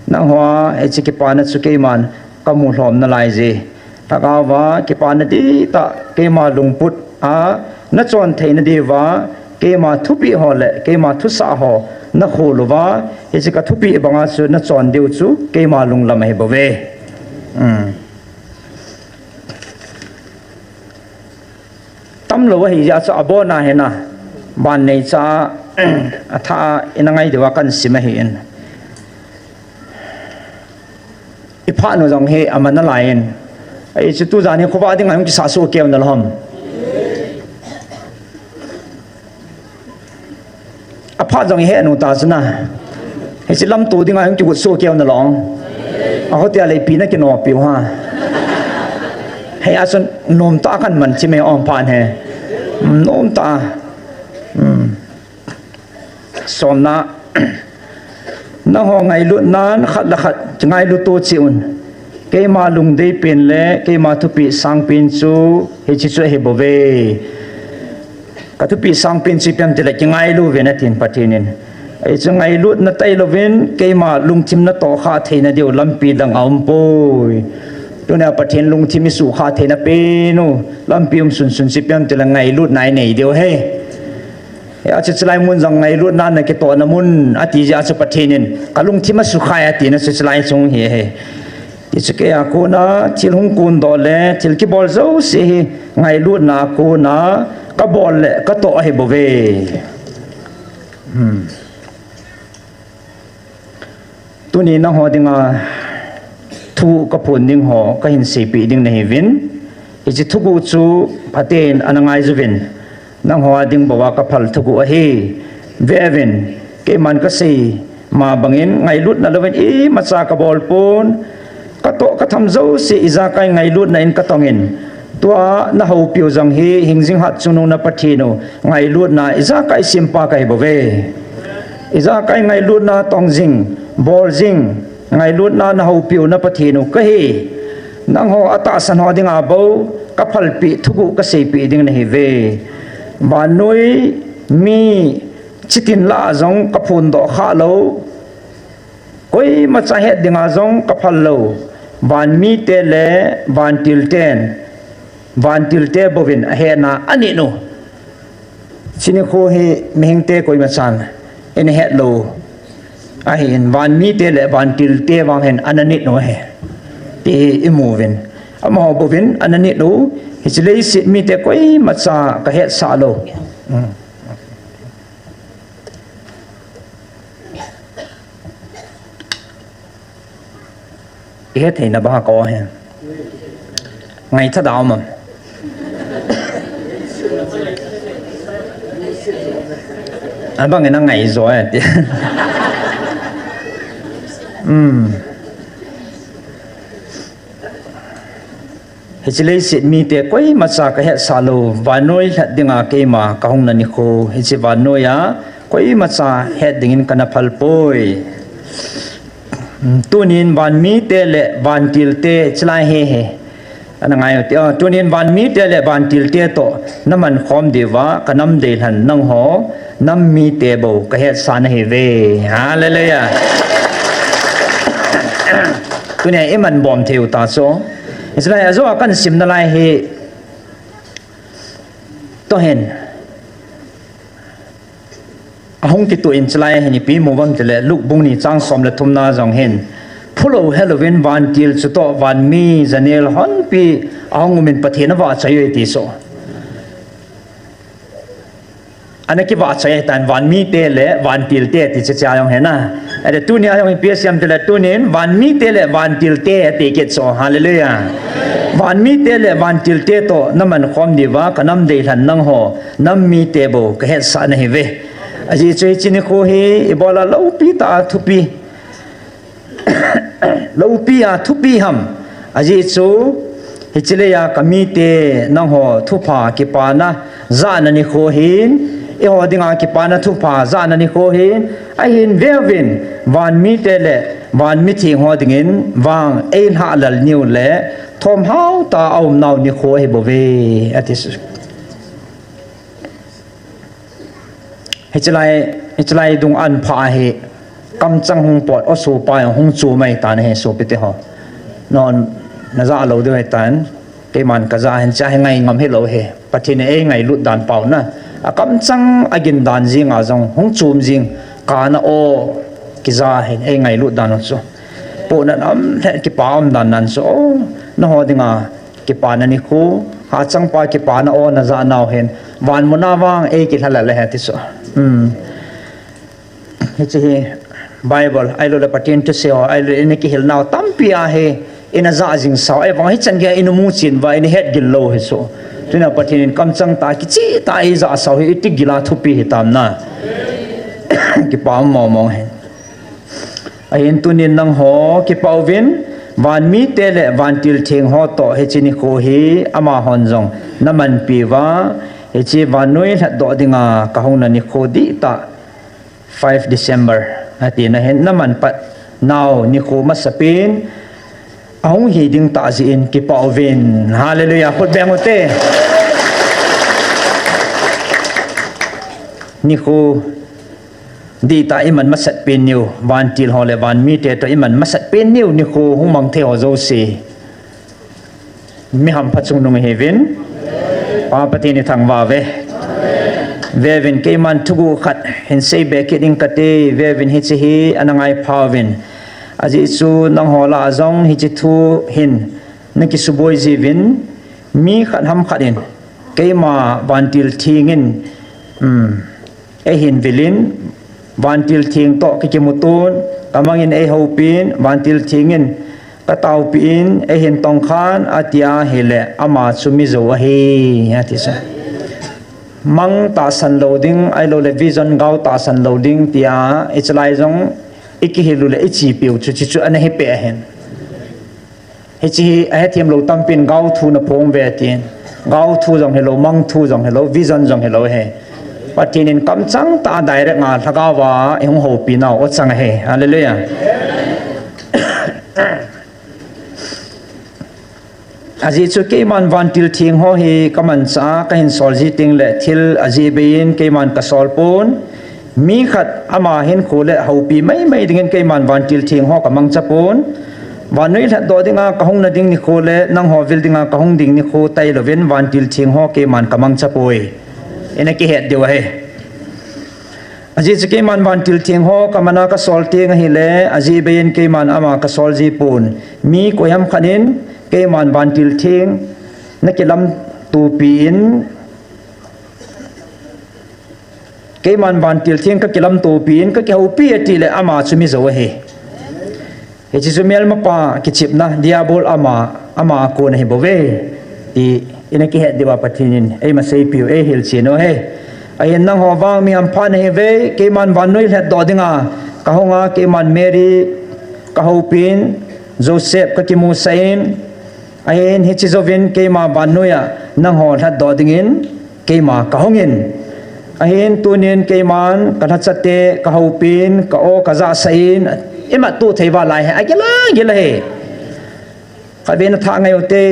Nangho a hiche kipana chu keiman kamu lhom nalai je. Lhagao va kipana dihtah keima lungput a nachon theina diuva, keima thupeh ho le keima thusah ho nakhol uva, hiche kathupeh banga chu nachon diu chu keima lunglam ahi bouve. Tamlou ahijeh a chu abona hina, ban neicha a, athah a ina ngai diuva kahin sim ahin. Iphat nu jong hi aman nalai in. Hiche tujan hi khovah dinga hung kisah soh keu nalou ham? Aphat jong ihet nu ta chu na. Hiche lamto dinga hung kigot soh keu nalou? Ahotia le ipi nakinopiu ham? Hia chu nomtah a kaman chim e, um phat hi. Nomtah a. Somna, nangho ngailutnan khat le khat ngailu to cheh un. Keima lungdei pen le keima thupeh sangpen chu hiche chu ahi bouve. Kathupeh sangpen chu ipi ham itile kingailu uvin atin Pathen in. Hiche ngailutna tailouvin keima lungthim natohkhah theina diu lampi dang aumpoi. Tunia Pathen lungthim isuhkhah theina pen u lampi um sunsun chu ipi ham itile ngailutna inei diu ahi. Hiche chulai mun jong ngailutna nakitohna mun ati jeh a chu Pathen in kalungthim asuhkhai atina chu chulai chung hi ahi. Hiche keiya kona thil hung kondoh le thil kibol jouse hi ngailutna a kona kabol le katoh ahi bouve. Tuni nangho dinga thuguh kaphon ding ho kahin seipeh ding nahiuvin. Hiche thuguh chu phaten ana ngaiyuvin. Nangho a ding bouva kaphal thuguh ahi. Veuvin, keiman kasei ma bangin ngailutna louvin imacha kabol pon. Katoh katham jouse ijakai ngailutna in katongin. Tua nahoupiu jong hi hingjing hatchungnung na Pathen u ngailutna ijakai simpa kahi bouve. Ijakai ngailutna tong jing, bol jing, ngailutna nahoupiu na Pathen u kahi. Nangho atahsan ho dinga bou kaphalpeh thuguh kaseipeh ding nahiuve. Vannoi mi chitin lah a jong kaphondoh khalou. Koimacha het dinga jong kaphal lou. Vanmite le vantilten, vantilte bouvin ahetna anit u. Hiche nikho hi mihingte koimachan ina hetlou ahin, vanmite le vantilte vang hin ana nit u ahi ti imuvin. Amaho bouvin ana nit u, hiche leiset mite koimacha kahetsah lou. Ihet theina banga ka o hi. Ngaitha da um am? Abang ina ngai jo e ti. Hmm. Hiche leiset mite koimacha kahetsah lou, vannoi lhat dinga keima kahungna nikho, hiche vannoiya koimacha het dingin kana phal poi. Tunin vanmite le vantilte chulai hi hi. Ana ngai u hite, ah, tunin vanmite le vantilte toh naman khom diuva kanam deilhen nangho nam mite bou kahetsah nahiuve. Hallelujah. Tunia iman bom thei u ta chu. Hiche lai a jo a kahin sim nalai hi. Toh hin. Ahung kituh in chulai hin ipi imu uvem tile Luke bung ni chang som le thum na jong hin. Phulou helouvin vantil chutoh vanmi janel honpi ahung umin Pathen avahchoi uve ti chu. Ana kivahchoi tan vanmite le vantilte ti chu cha jong hena. Ade tunia jong ipi asei em tile tunin vanmite le vantilte ti kit chu. Hallelujah. Vanmite le vantilte toh naman khom diuva kanam deilhen nangho nam mite bou kahetsah nahiuve. Ajeh chu hiche nikho hi ibola loupi tah a thupi. Loupi a thupi ham. Ajeh chu hiche leiya kamite nangho thupha kipana jahna nikho hin, eiho dinga kipana thupha jahna nikho hin, ahin veuvin vanmite le vanmi theng ho dingin vang eilhahlel niu le thomhao tah a umnau nikho ahi bouve ati chu. Hiche lai, hiche lai dung an pha hi kamchang hung pot, o sopi hung chu mai tan ahi sopite ho. Non, najah lou diu ahitan, keiman kajah hin cha hi ngai ngam hilou hi. Pathen in eingailut dan pau na. Akamchang agin dan jinga jong hung chom jing kana o kija hin eingailut dan u chu. Pohnat um le kipa um dan nan chu o, nangho dinga kipana nikho, hachangpa kipana o najah nau hin, van muna vang eikilha lele ahi ti chu. Hmm. Hiche hi Bible, ahilou le Pathen thusei ho, ahilou le ina kihil nau tampi ahi, ina jah jing sau, ahivang hichan geiya ina mu chen uva, ina het gil lou hi chu. Tunia Pathen in kamchang tah a kicheh tah a eijah sau hi, iti gila thupi hitam na. Kipa um mong mong hi. Ahin tunin nangho kipah uvin, vanmite le vantil theng ho toh hiche nikho hi amahon jong namanpi uva, hiche vannoi lhatdoh dinga kahungna nikho dihtah five December atina hin naman pat nau nikho masapen ahung hi ding tah jeh in kipah uvin. Hallelujah. Khut beng ute. Nikho dihtah iman masat pen niu, vantil ho le vanmite toh iman masat pen niu, nikho hung mang thei ho jouse. Mi hampha chungnung ihiuvin. Pa Pathen ithangvah uve. Veuvin keiman thuguh khat hin seibe kit ding kati, veuvin hiche hi ana ngaipha uvin. Ajeh chu nangho lah a jong hiche thu hin nakisuboi jiuvin, mi khat ham khat in, keima vantil theng in, um, eihin vil in, vantil theng toh kakimuto, Kamangin eihoupin, vantil thengin kataopin, eihin tongkhan, atia ahile, ama chu mijou ahi, ati chu. Mang tahsan lou ding, ahilouleh vision gao tahsan lou ding, tia, hiche lai jong, ikihil u le, ichepiu chu, chuche chu ana hipeh ahin. Hiche hi ahethem lou tampin gao thu naphong uve tin. Gao thu jong hilou, mang thu jong hilou, vision jong hilou ahi. Pathen in kamchang tah a direct a lhagao a eihung houpi nau achang ahi. Hallelujah. Ajeh chu keiman vantil theng ho hi kamanchah a kahin sol ji teng le thil ajeh bei in keiman kasol pon. Mi khat ama hinkho le houpi maimai dingin keiman vantil theng ho kamangcha pon. Vannoi lhatdoh dinga kahung na ding nikho le nangho vil dinga kahung ding nikho tailouvin vantil theng ho keiman kamangcha poi. Ina kihet diu ahi. Ajeh chu keiman vantil theng ho kamana kasol teng ahile, ajeh bei in keiman ama kasol ji pon. Mi koiham khat in keiman vantil theng nakilamtopi in, keiman vantil theng kakilamtopi in, kakihoupi ati le ama chu mijou ahi. Hiche chu melmapa kichepna, diabol ama, ama a kon ahi bouve. Ti, ina kihet diuva Pathen in eima seipiu eihil chen u ahi. Ahin nangho vang mi hampha nahiuve, keiman vannoi lhatdoh dinga kahunga, keiman Mary kahoupin, Joseph kakimusah in, ahin hiche jouvin keima vannoiya nangho lhatdoh dingin keima kahungin. Ahin tunin keiman kalhachate kahoupin, ka-o kajahsah in, imattoh thei uva lai hi, agil a, agil ahi. Khatvei nathah ngai ute,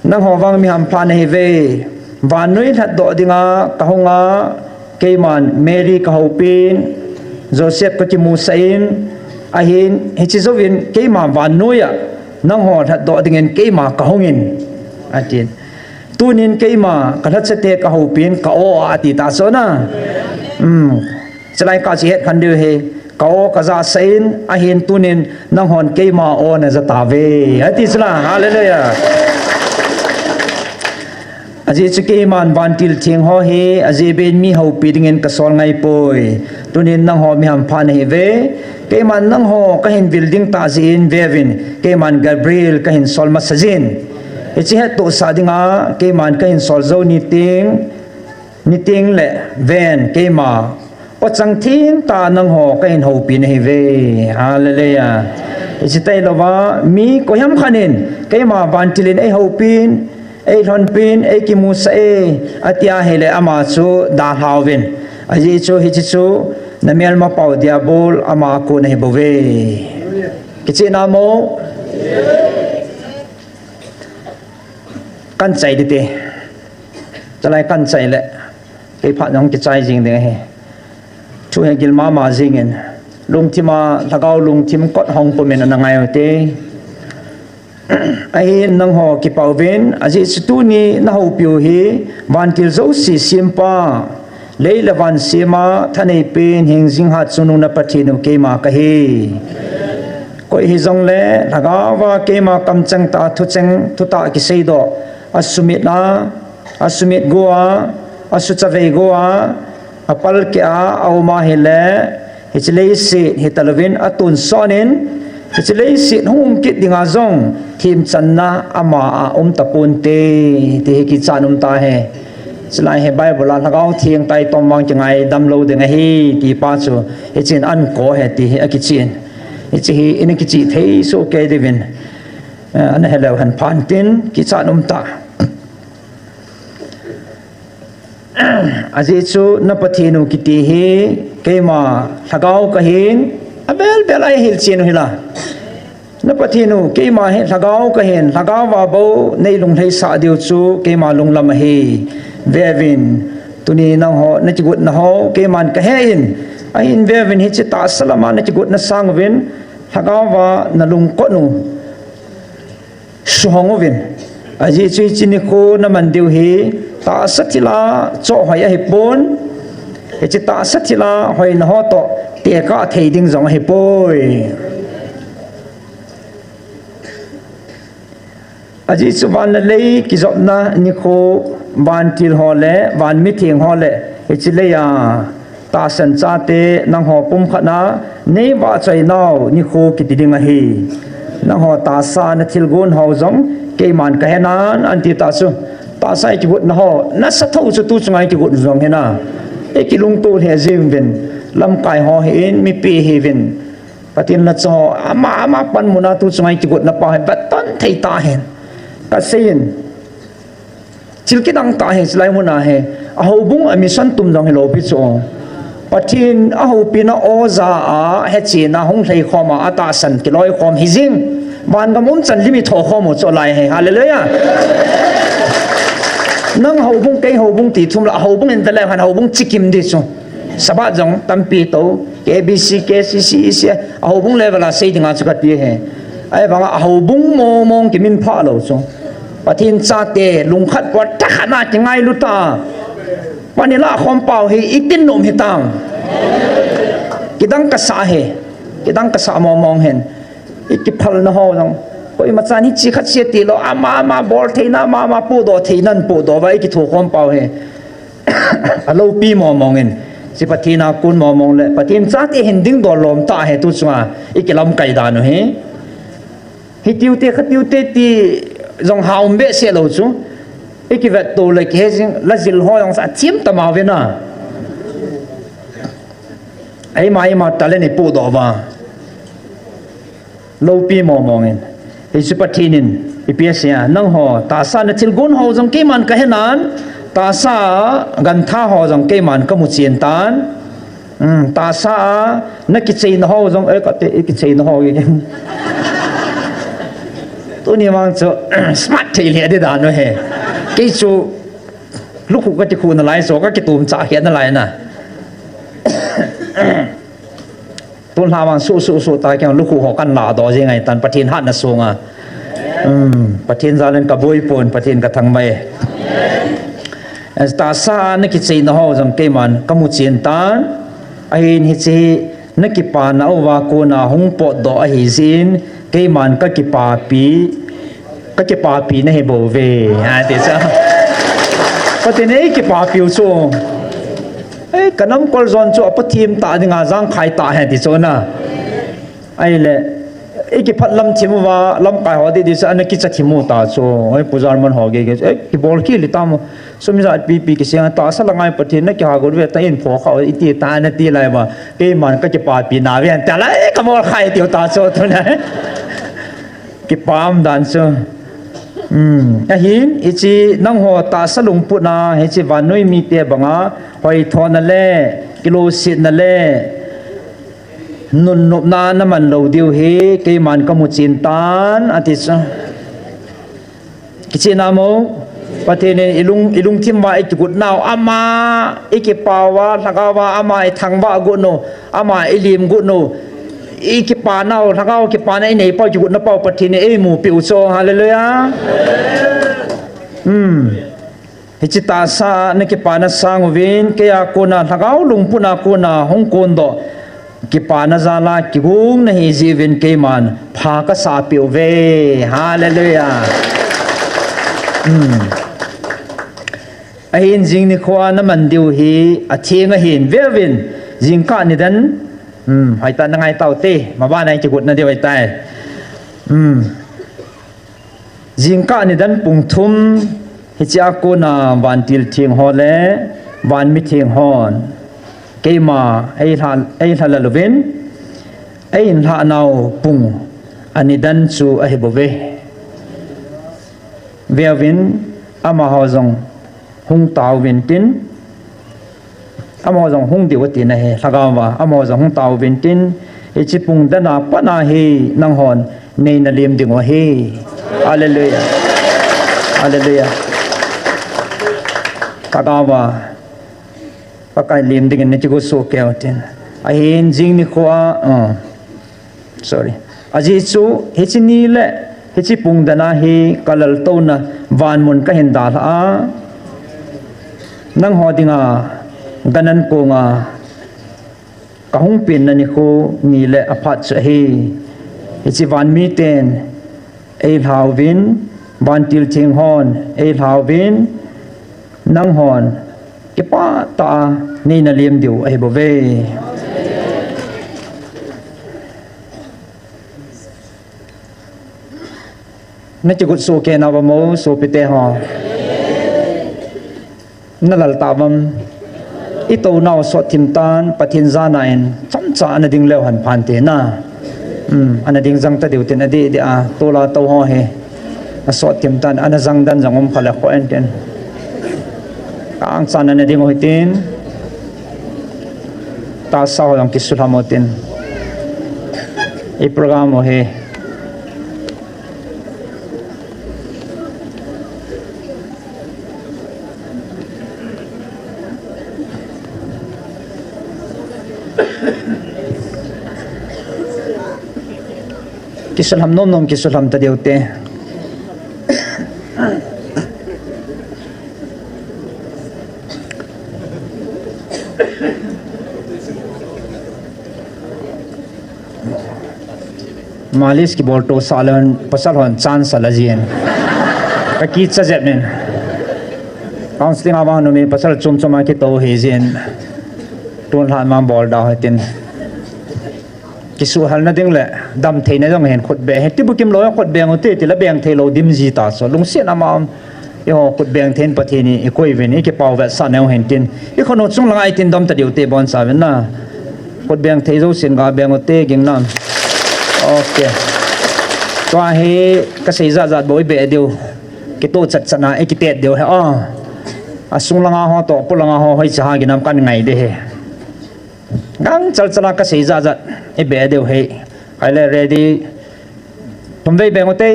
nangho vang mi hampha nahiuve, vannoi lhatdoh dinga kahunga, keiman Mary kahoupin, Joseph kakimusah in, ahin hiche jouvin keima vannoiya nangho lhatdoh dingin keima kahungin, atin. Tunin keima kalhachate kahoupin, ka-o a ati ta chu na. Chulai kache het khan diu ahi, ka-o kajahsah in, ahin tunin nanghon keima o najah tauve, ati chula, hallelujah. Ajeh chu keiman vantil theng ho hi, ajeh bei in mi houpi dingin kasol ngai poi. Tunin nangho mi hampha nahiuve, keiman nangho kahin vil ding tah jeh in veuvin, keiman Gabriel kahin sol masa jin. Hiche hettohsah dinga, keiman kahin sol jou niteng, niteng le ven, keima o chang thengtah nangho kahin houpi nahiuve. Hallelujah. Hiche tailouva, mi koiham khat in, keima vantil in eihoupin, eilhonpin, eikimusah e, ati ahile ama chu dalhauvin. Ajeh chu hiche chu namelmapau diabol ama a kon ahi bouve. Kicheh namo? Kan chai dite. Chulai kan chai le, kei phat jong kichai jing ding ahi. Thu hi gil mama jingin, lungthima lhagao lungthim kot hong pumin ana ngai ute. Ahin nangho kipah uvin, ajeh chu tuni nahoupiu hi vantil jouse sempa, lei le van sema thaneipen hingjing hatchungnung na Pathen u keima kahi. Koi hijongle lhagaova keima kamcheng tah a thucheng thutah kiseidoh, asumit a, asumit go a, asuchavei go a, apalkeh a aum ahile, hiche leiset hitalouvin atonsot in, hiche leiset hung um kit dinga jong themchanna ama a um taponte, ti hi kichat um tahi. Chulai hi Bible a lhagao theng taitom vang kingaidam lou ding ahi, ti pa chu hichun ankoi ahi ti hi akichen. Hiche hi ina kichih thei soh kei diuvin, ana heleu hen phan tin kichat um ta. Ajeh chu na Pathen u kiti hi keima lhagao kahin, avel vel a eihil chen u hila. Na Pathen u keima hi lhagao kahin, lhagaova bou neilunglhaisah diu chu keima lunglam ahi. Veuvin, tuni nangho nakigotna ho keiman kahe in, ahin veuvin hiche tahsa lama nakigotna sanguvin, lhagaova nalungkot u suhong uvin. Ajeh chu hiche nikho naman diu hi tahsa thila chohhoi ahipon, hiche tahsa thila hoina ho toh tekah thei ding jong ahipoi. Ajeh chu van le lei kijopna nikho, vantil ho le van mitheng ho le hiche leiya Tahsan chate nangho pumkhat na nei vahchoi nau nikho kiti ding ahi. Nangho tahsa na thilgon ho jong keiman kahenan anti ta chu. Tahsa i kigotna ho nasa tho chu tu chunga i kigot jong hina. I kilungto he jing vin, lamkai ho hi in mipi hi vin. Pathen na cho ama ama pan muna tu chunga i kigotna pa hi baton thei ta hen. Ka seiyin. Thil kidang tah hi, chulai muna hi. A houbung a mission tum jong hilou pi chu. Pathen a houpina oja a, hechina hung lhei khom a, a tahsan kiloi khom hi jing. Vangam um chan lim i tho khom u chu lai hi. Hallelujah. Nang houbung, kei houbung ti thum la, houbung in ta le han houbung chikim di chu. Sabbath jong tampi to, K B C, K C C, E C, a houbung level a sei dinga chu kati hi. Ahivanga a houbung mong mong kimin pha lou chu. Pathen chate, lungkhat pua thakhat na kingailu ta. Pani la khom pau hi, itin nom hi tang. Kidang kasa hi, kidang kasa mong mong hin. I kiphalna ho jong. Koima chan hichi khat sia ti lou, ama, ama bol theina, ama, ama pudoh theina, pudoh va, i kitho khom pau hi. A loupi mong mong in. Chi Pathen a kon mong mong le, Pathen chate hin dingdoh lom ta hi tu chunga, i kilamkai dan u hi. Hitiu te, khatiu te ti jong ha um behseh lou chu. I kivet to le kihe jing, la jil ho jong sa thim ta ma ve na. Eima, eima talent i pudoh va. Loupi mong mong in. Hichu Pathen in, ipi asei a, nangho, tahsa na thilgon ho jong keiman kahenan, tahsa gantha ho jong keiman kamu chen tan. Hmm, tahsa a, na kicheina ho jong, eh, kate, i kicheina ho, i. Tuni vang chu, smart thei le di dan u hi. Kei chu, lukhu kati khu nalai, so kakitum cha khia nalai na. Tun lha vang su, su, su ta kiang lukhu ho kan ladoh jing ahi tan Pathen hatna sunga. Hmm, Pathen jal in kaboi pon, Pathen kathangvah e. Tahsa a na kicheina ho jong keiman kamu chen tan. Ahin hichi na kipana uva kona hung potdoh ahi jin, keiman kakipapi, kakipapi nahi bou ve. Ha, ti chu. Pathen in eikipapi u chu. Ei, ka namkol jon chu apa thim ta dinga jangkhai ta hen ti chu na. Ahile, i kiphat lam thim uva, lamkai ho di di sa, ana kicha thim u ta chu. Ei, Pu Jarman ho gei gei, ei, kibol kit le tam. Sum ijat pipi kisei a, tahsa la ngai Pathen na kiha got ve ta in pho kha, iti ta nati lai ba. Keiman kakipapi na ve an ta lai, kabol khai tiu ta chu tu na. Kipah dan chu. Hmm. Ahin, hichi nangho tahsa lungput na, hichi vannoi mite banga, hoithona le, kilungsetna le, nunnopna naman lou diu hi, keiman kamu chen tan, ati chu. Kichehna mo, Pathen in ilung, ilungthim uva ikigot nau, ama, ikipah uva, lhagao uva, ama, ithangvah got u, ama, ilim got u, ikipah nau, lhagao kipana inei pau, kigotna pau, Pathen in eimupi u chu, hallelujah. Hmm. Hichi tahsa na kipana sang uvin, kei a kona, lhagao lungput a kona, hung kondoh, kipana jal a, kigong nahi jeh uvin keiman, pha kasah peh uve. Hallelujah. Hmm. Ahin jing nikho a naman diu hi, atheng ahin, ve uvin, jingkah nidan, hmm, hoitah na ngai tau te, maban a kigot na diu ahitai. Hmm. Jingkah nidan pung thum, hichia kona vantil theng ho le, vanmi theng hon. Keima, eilha, eilha lal uvin, eilha nau pung, anidan chu ahi bouve. Ve uvin, amaho jong hung tauvin tin, amaho jong hung diu ati nahi, lhagao uva, amaho jong hung tauvin tin, hichi pung dan a pat a hi nanghon neina lim diu ahi. Hallelujah. Hallelujah. Lhagao uva, Pakai lim dingin nakigo soh kei u tin. Ahin jing nikho a, uh, Sorry. Ajeh chu, hichi ni le, hichi pung dan a hi kalaltouna vanmun kahin dalha a. Nangho dinga, gan an konga, kahung penna nikho ni le aphat chu ahi. Hichi vanmi ten, eilha uvin, vantil theng hon, eilha uvin, nanghon, Kipah tah a neina lem diu ahi bouve. Nakigot soh kei nauvam, sopite ho. Nalal tauvam. Itou nau sot thim tan, Pathen jana in chomcha ana ding leu hen phante na. Hmm, ana ding jang ta diu tin adih dih a, tol a tou ho hi. Asot thim tan, ana jang dan jong um kha le kho en tin. Kang chan ana ding u hitin. Tahsa ho jong kisulham u tin. I program u hi. Kisulham nom nom, kisulham ta diu te. Malis kibol to salen pasal hon chance ala jin. Ka kicha jep nin. Counseling a vang numei pasal chom chom a kitou hi jin. Tun lhan man bol da hitin. Kisuhal na ding le dam theina jong hin khut be. Hiti bukim lou khut beng u te, ti la beng thei lou dim ji ta so. Lungsiat ama um. Eiho khut beng thei in Pathen in eikoi uvin, eikipah vetsah nau hen tin. Eikhonung chung langa itin dom ta diu te boncha uvin na. Khut beng thei jousen ga beng u te ging nam. Ok. Tua hi kasei jat jat bou ibe diu. Kitoh chat chat na eikitet diu hi a. Asung langa ho toh, apo langa ho hoiche ha ginam kan ngai de hi. Gang chal chal a kasei jat jat ibe diu hi. Ahile ready. Thum vei beng u te.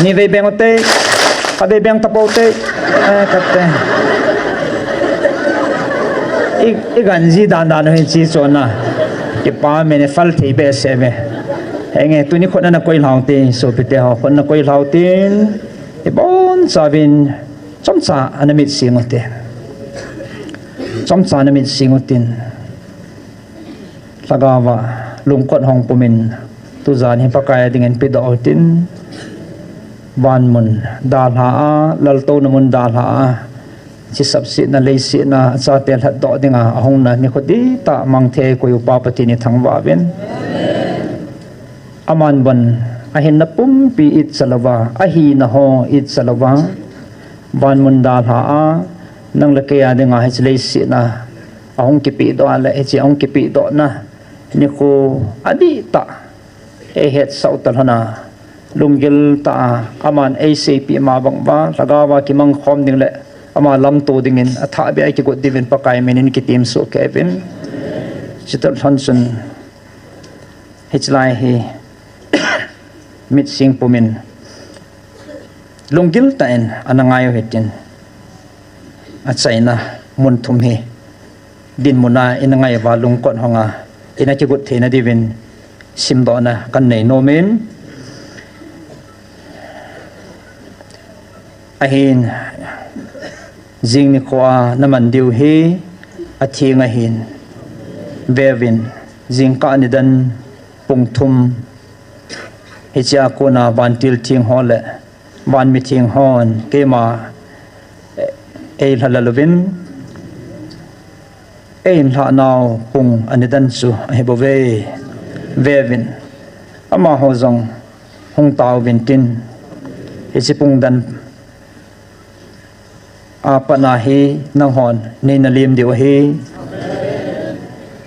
Ni vei beng u te. Khat vei beng tapou te. Eh, khat te. I, igan ji dan dan u hin chi chon na. Kipah me ne, fal thei behseh me. Henge, tuni khut na nakoi lhau te, sopite ho, khut nakoi lhau tin. Iboncha uvin, chomcha ana mit sing u te. Chomcha ana mit sing u tin. Lhagao va lungkot hong pumin, tujan hi Pakai a dingin pedoh u hitin, van mun dalha a, laltouna mun dalha a, chisapsetna, leisetna, achate lhatdoh dinga ahungna nikho dihtah mang thei koi upa Pathen ithangvah uvin. Aman bon, ahinna pumpi itcha louva, ahina ho itcha louva, van mun dalha a, nang le kei a dinga hiche leisetna, ahung kipedoh a le, hiche ahung kipedohna nikho adihtah eihetsah u talhon a, lunggil tah a, aman eiseipeh ma bang uva, lhagao va kimang khom ding le, ama lamto dingin, athah beh a eikigot diuvin Pakai minin kitem soh kei uvin. Chuti lhon chun, hiche lai hi, mit sing pumin, lunggil tah in ana ngai u hitin, achaina mun thum hi dinmun a ina ngai uva lungkot hong a ina kigot theina diuvin simdohna kan nei nom in, ahin jing nikho a naman diu hi atheng ahin, veuvin, jingkah nidan pung thum hichea kona vantil theng ho le van mi theng hon keima, eh, eilha lal uvin, eilha nau pung anidan chu ahi bouve. Veuvin, amaho jong hung tauvin tin, hiche pung dan a pat na hi nanghon neina lem diu ahi.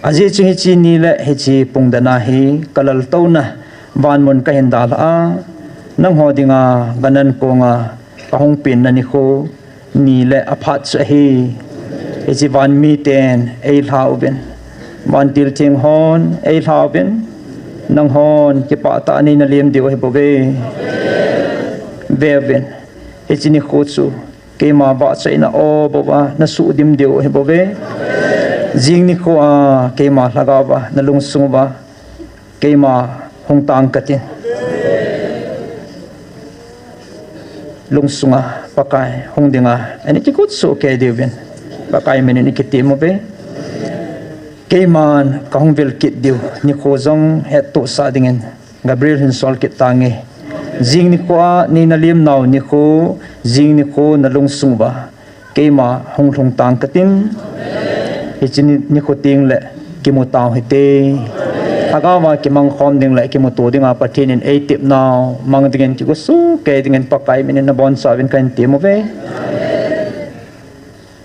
Ajeh chu hiche ni le hiche pung dan a hi ka laltouna van mun kahin dalha a, nangho dinga ka nan konga ka hung penna nikho ni le aphat chu ahi. Hiche van miten eilha uvin, vantil theng hon eilha uvin, nanghon kipah tah a neina lem diu ahi bouve. Veuvin, hiche nikho chu keima vahchoina aw bouva nasuhdim diu ahi bouve. Jing nikho a keima lhagao va nalungsung uva keima hung tang katin, lungsunga Pakai hung dinga ana kigot soh kei diuvin Pakai minin ikitem uve. Keiman kahung vil kit diu nikho jong hettohsah dingin Gabriel hin sol kit tange. Jing nikho a neina lem nau nikho, jing nikho nalungsung uva keima hung lhung tang katin. Hiche ni, nikho teng le kimu tau hite. Lhagao a kimang khom ding le kimuto dinga Pathen in eitep nau mang dingin kigosuh kei dingin Pakai minin nabonchauvin kahin tem uve.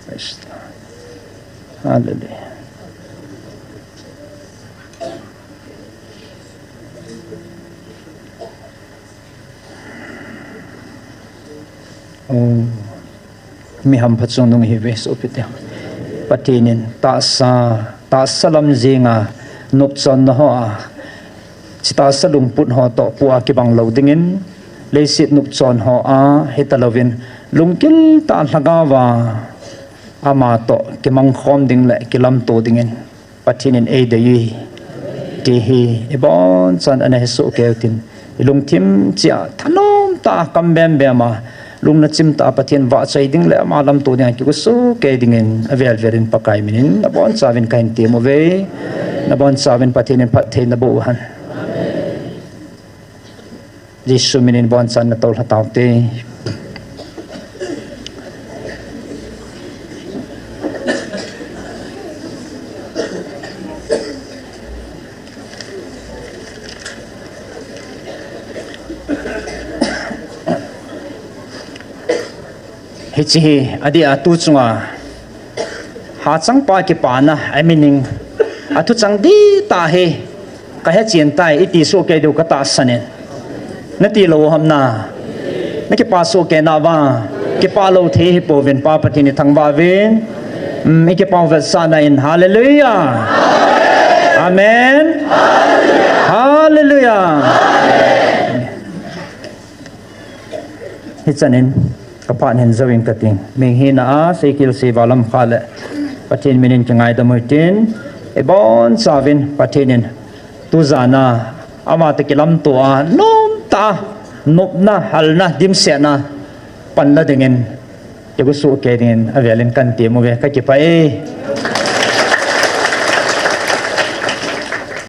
Praise the Lord. Hallelujah. Oh, mi hampha chungnung ihiuve, sopi te. Pathen in tahsa, tahsa lam jenga nopchonna hoa, hiche tahsa lungput ho toh pua kibang lou dingin, leiset nopchon hoa hitalouvin, lunggil tah a lhagao a ama toh kimang khom ding le kilamto dingin Pathen in eidei uve ti hi ibonchauvin ana hesoh kei utin, ilungthim cheh a thanom tah a kam bembem a, lungna chim tah a Pathen vahchoi ding le ama lamto dinga kigosuh kei dingin avel vel in Pakai minin nabonchauvin kahin tem uve. Nabonchauvin Pathen in phatthei naboh uhen. Jesu minin bonchauvin natoh lha taute. Hiche hi adeh a tu chunga hachangpa kipana, a meaning, athu chang dihtah hi kahechen tai, iti soh kei diu katahsan in. Nati lou ham na? Nakipa soh kei nauva? Kipa lou thei hipouvin, Pa Pathen ithangvah uvin. Um, ikipa u vetsahna in, Hallelujah. Amen. Hallelujah. Hichan in kaphat hin jouving kating. Mihina a seikhel seival lamkha le Pathen minin kingaidam uhitin, ibonchauvin Pathen in tujan a ama toh kilamto a nomtah a nopna, halna, dimsetna panla dingin kigosuh kei dingin avel in kahin tem uve, kakipah e.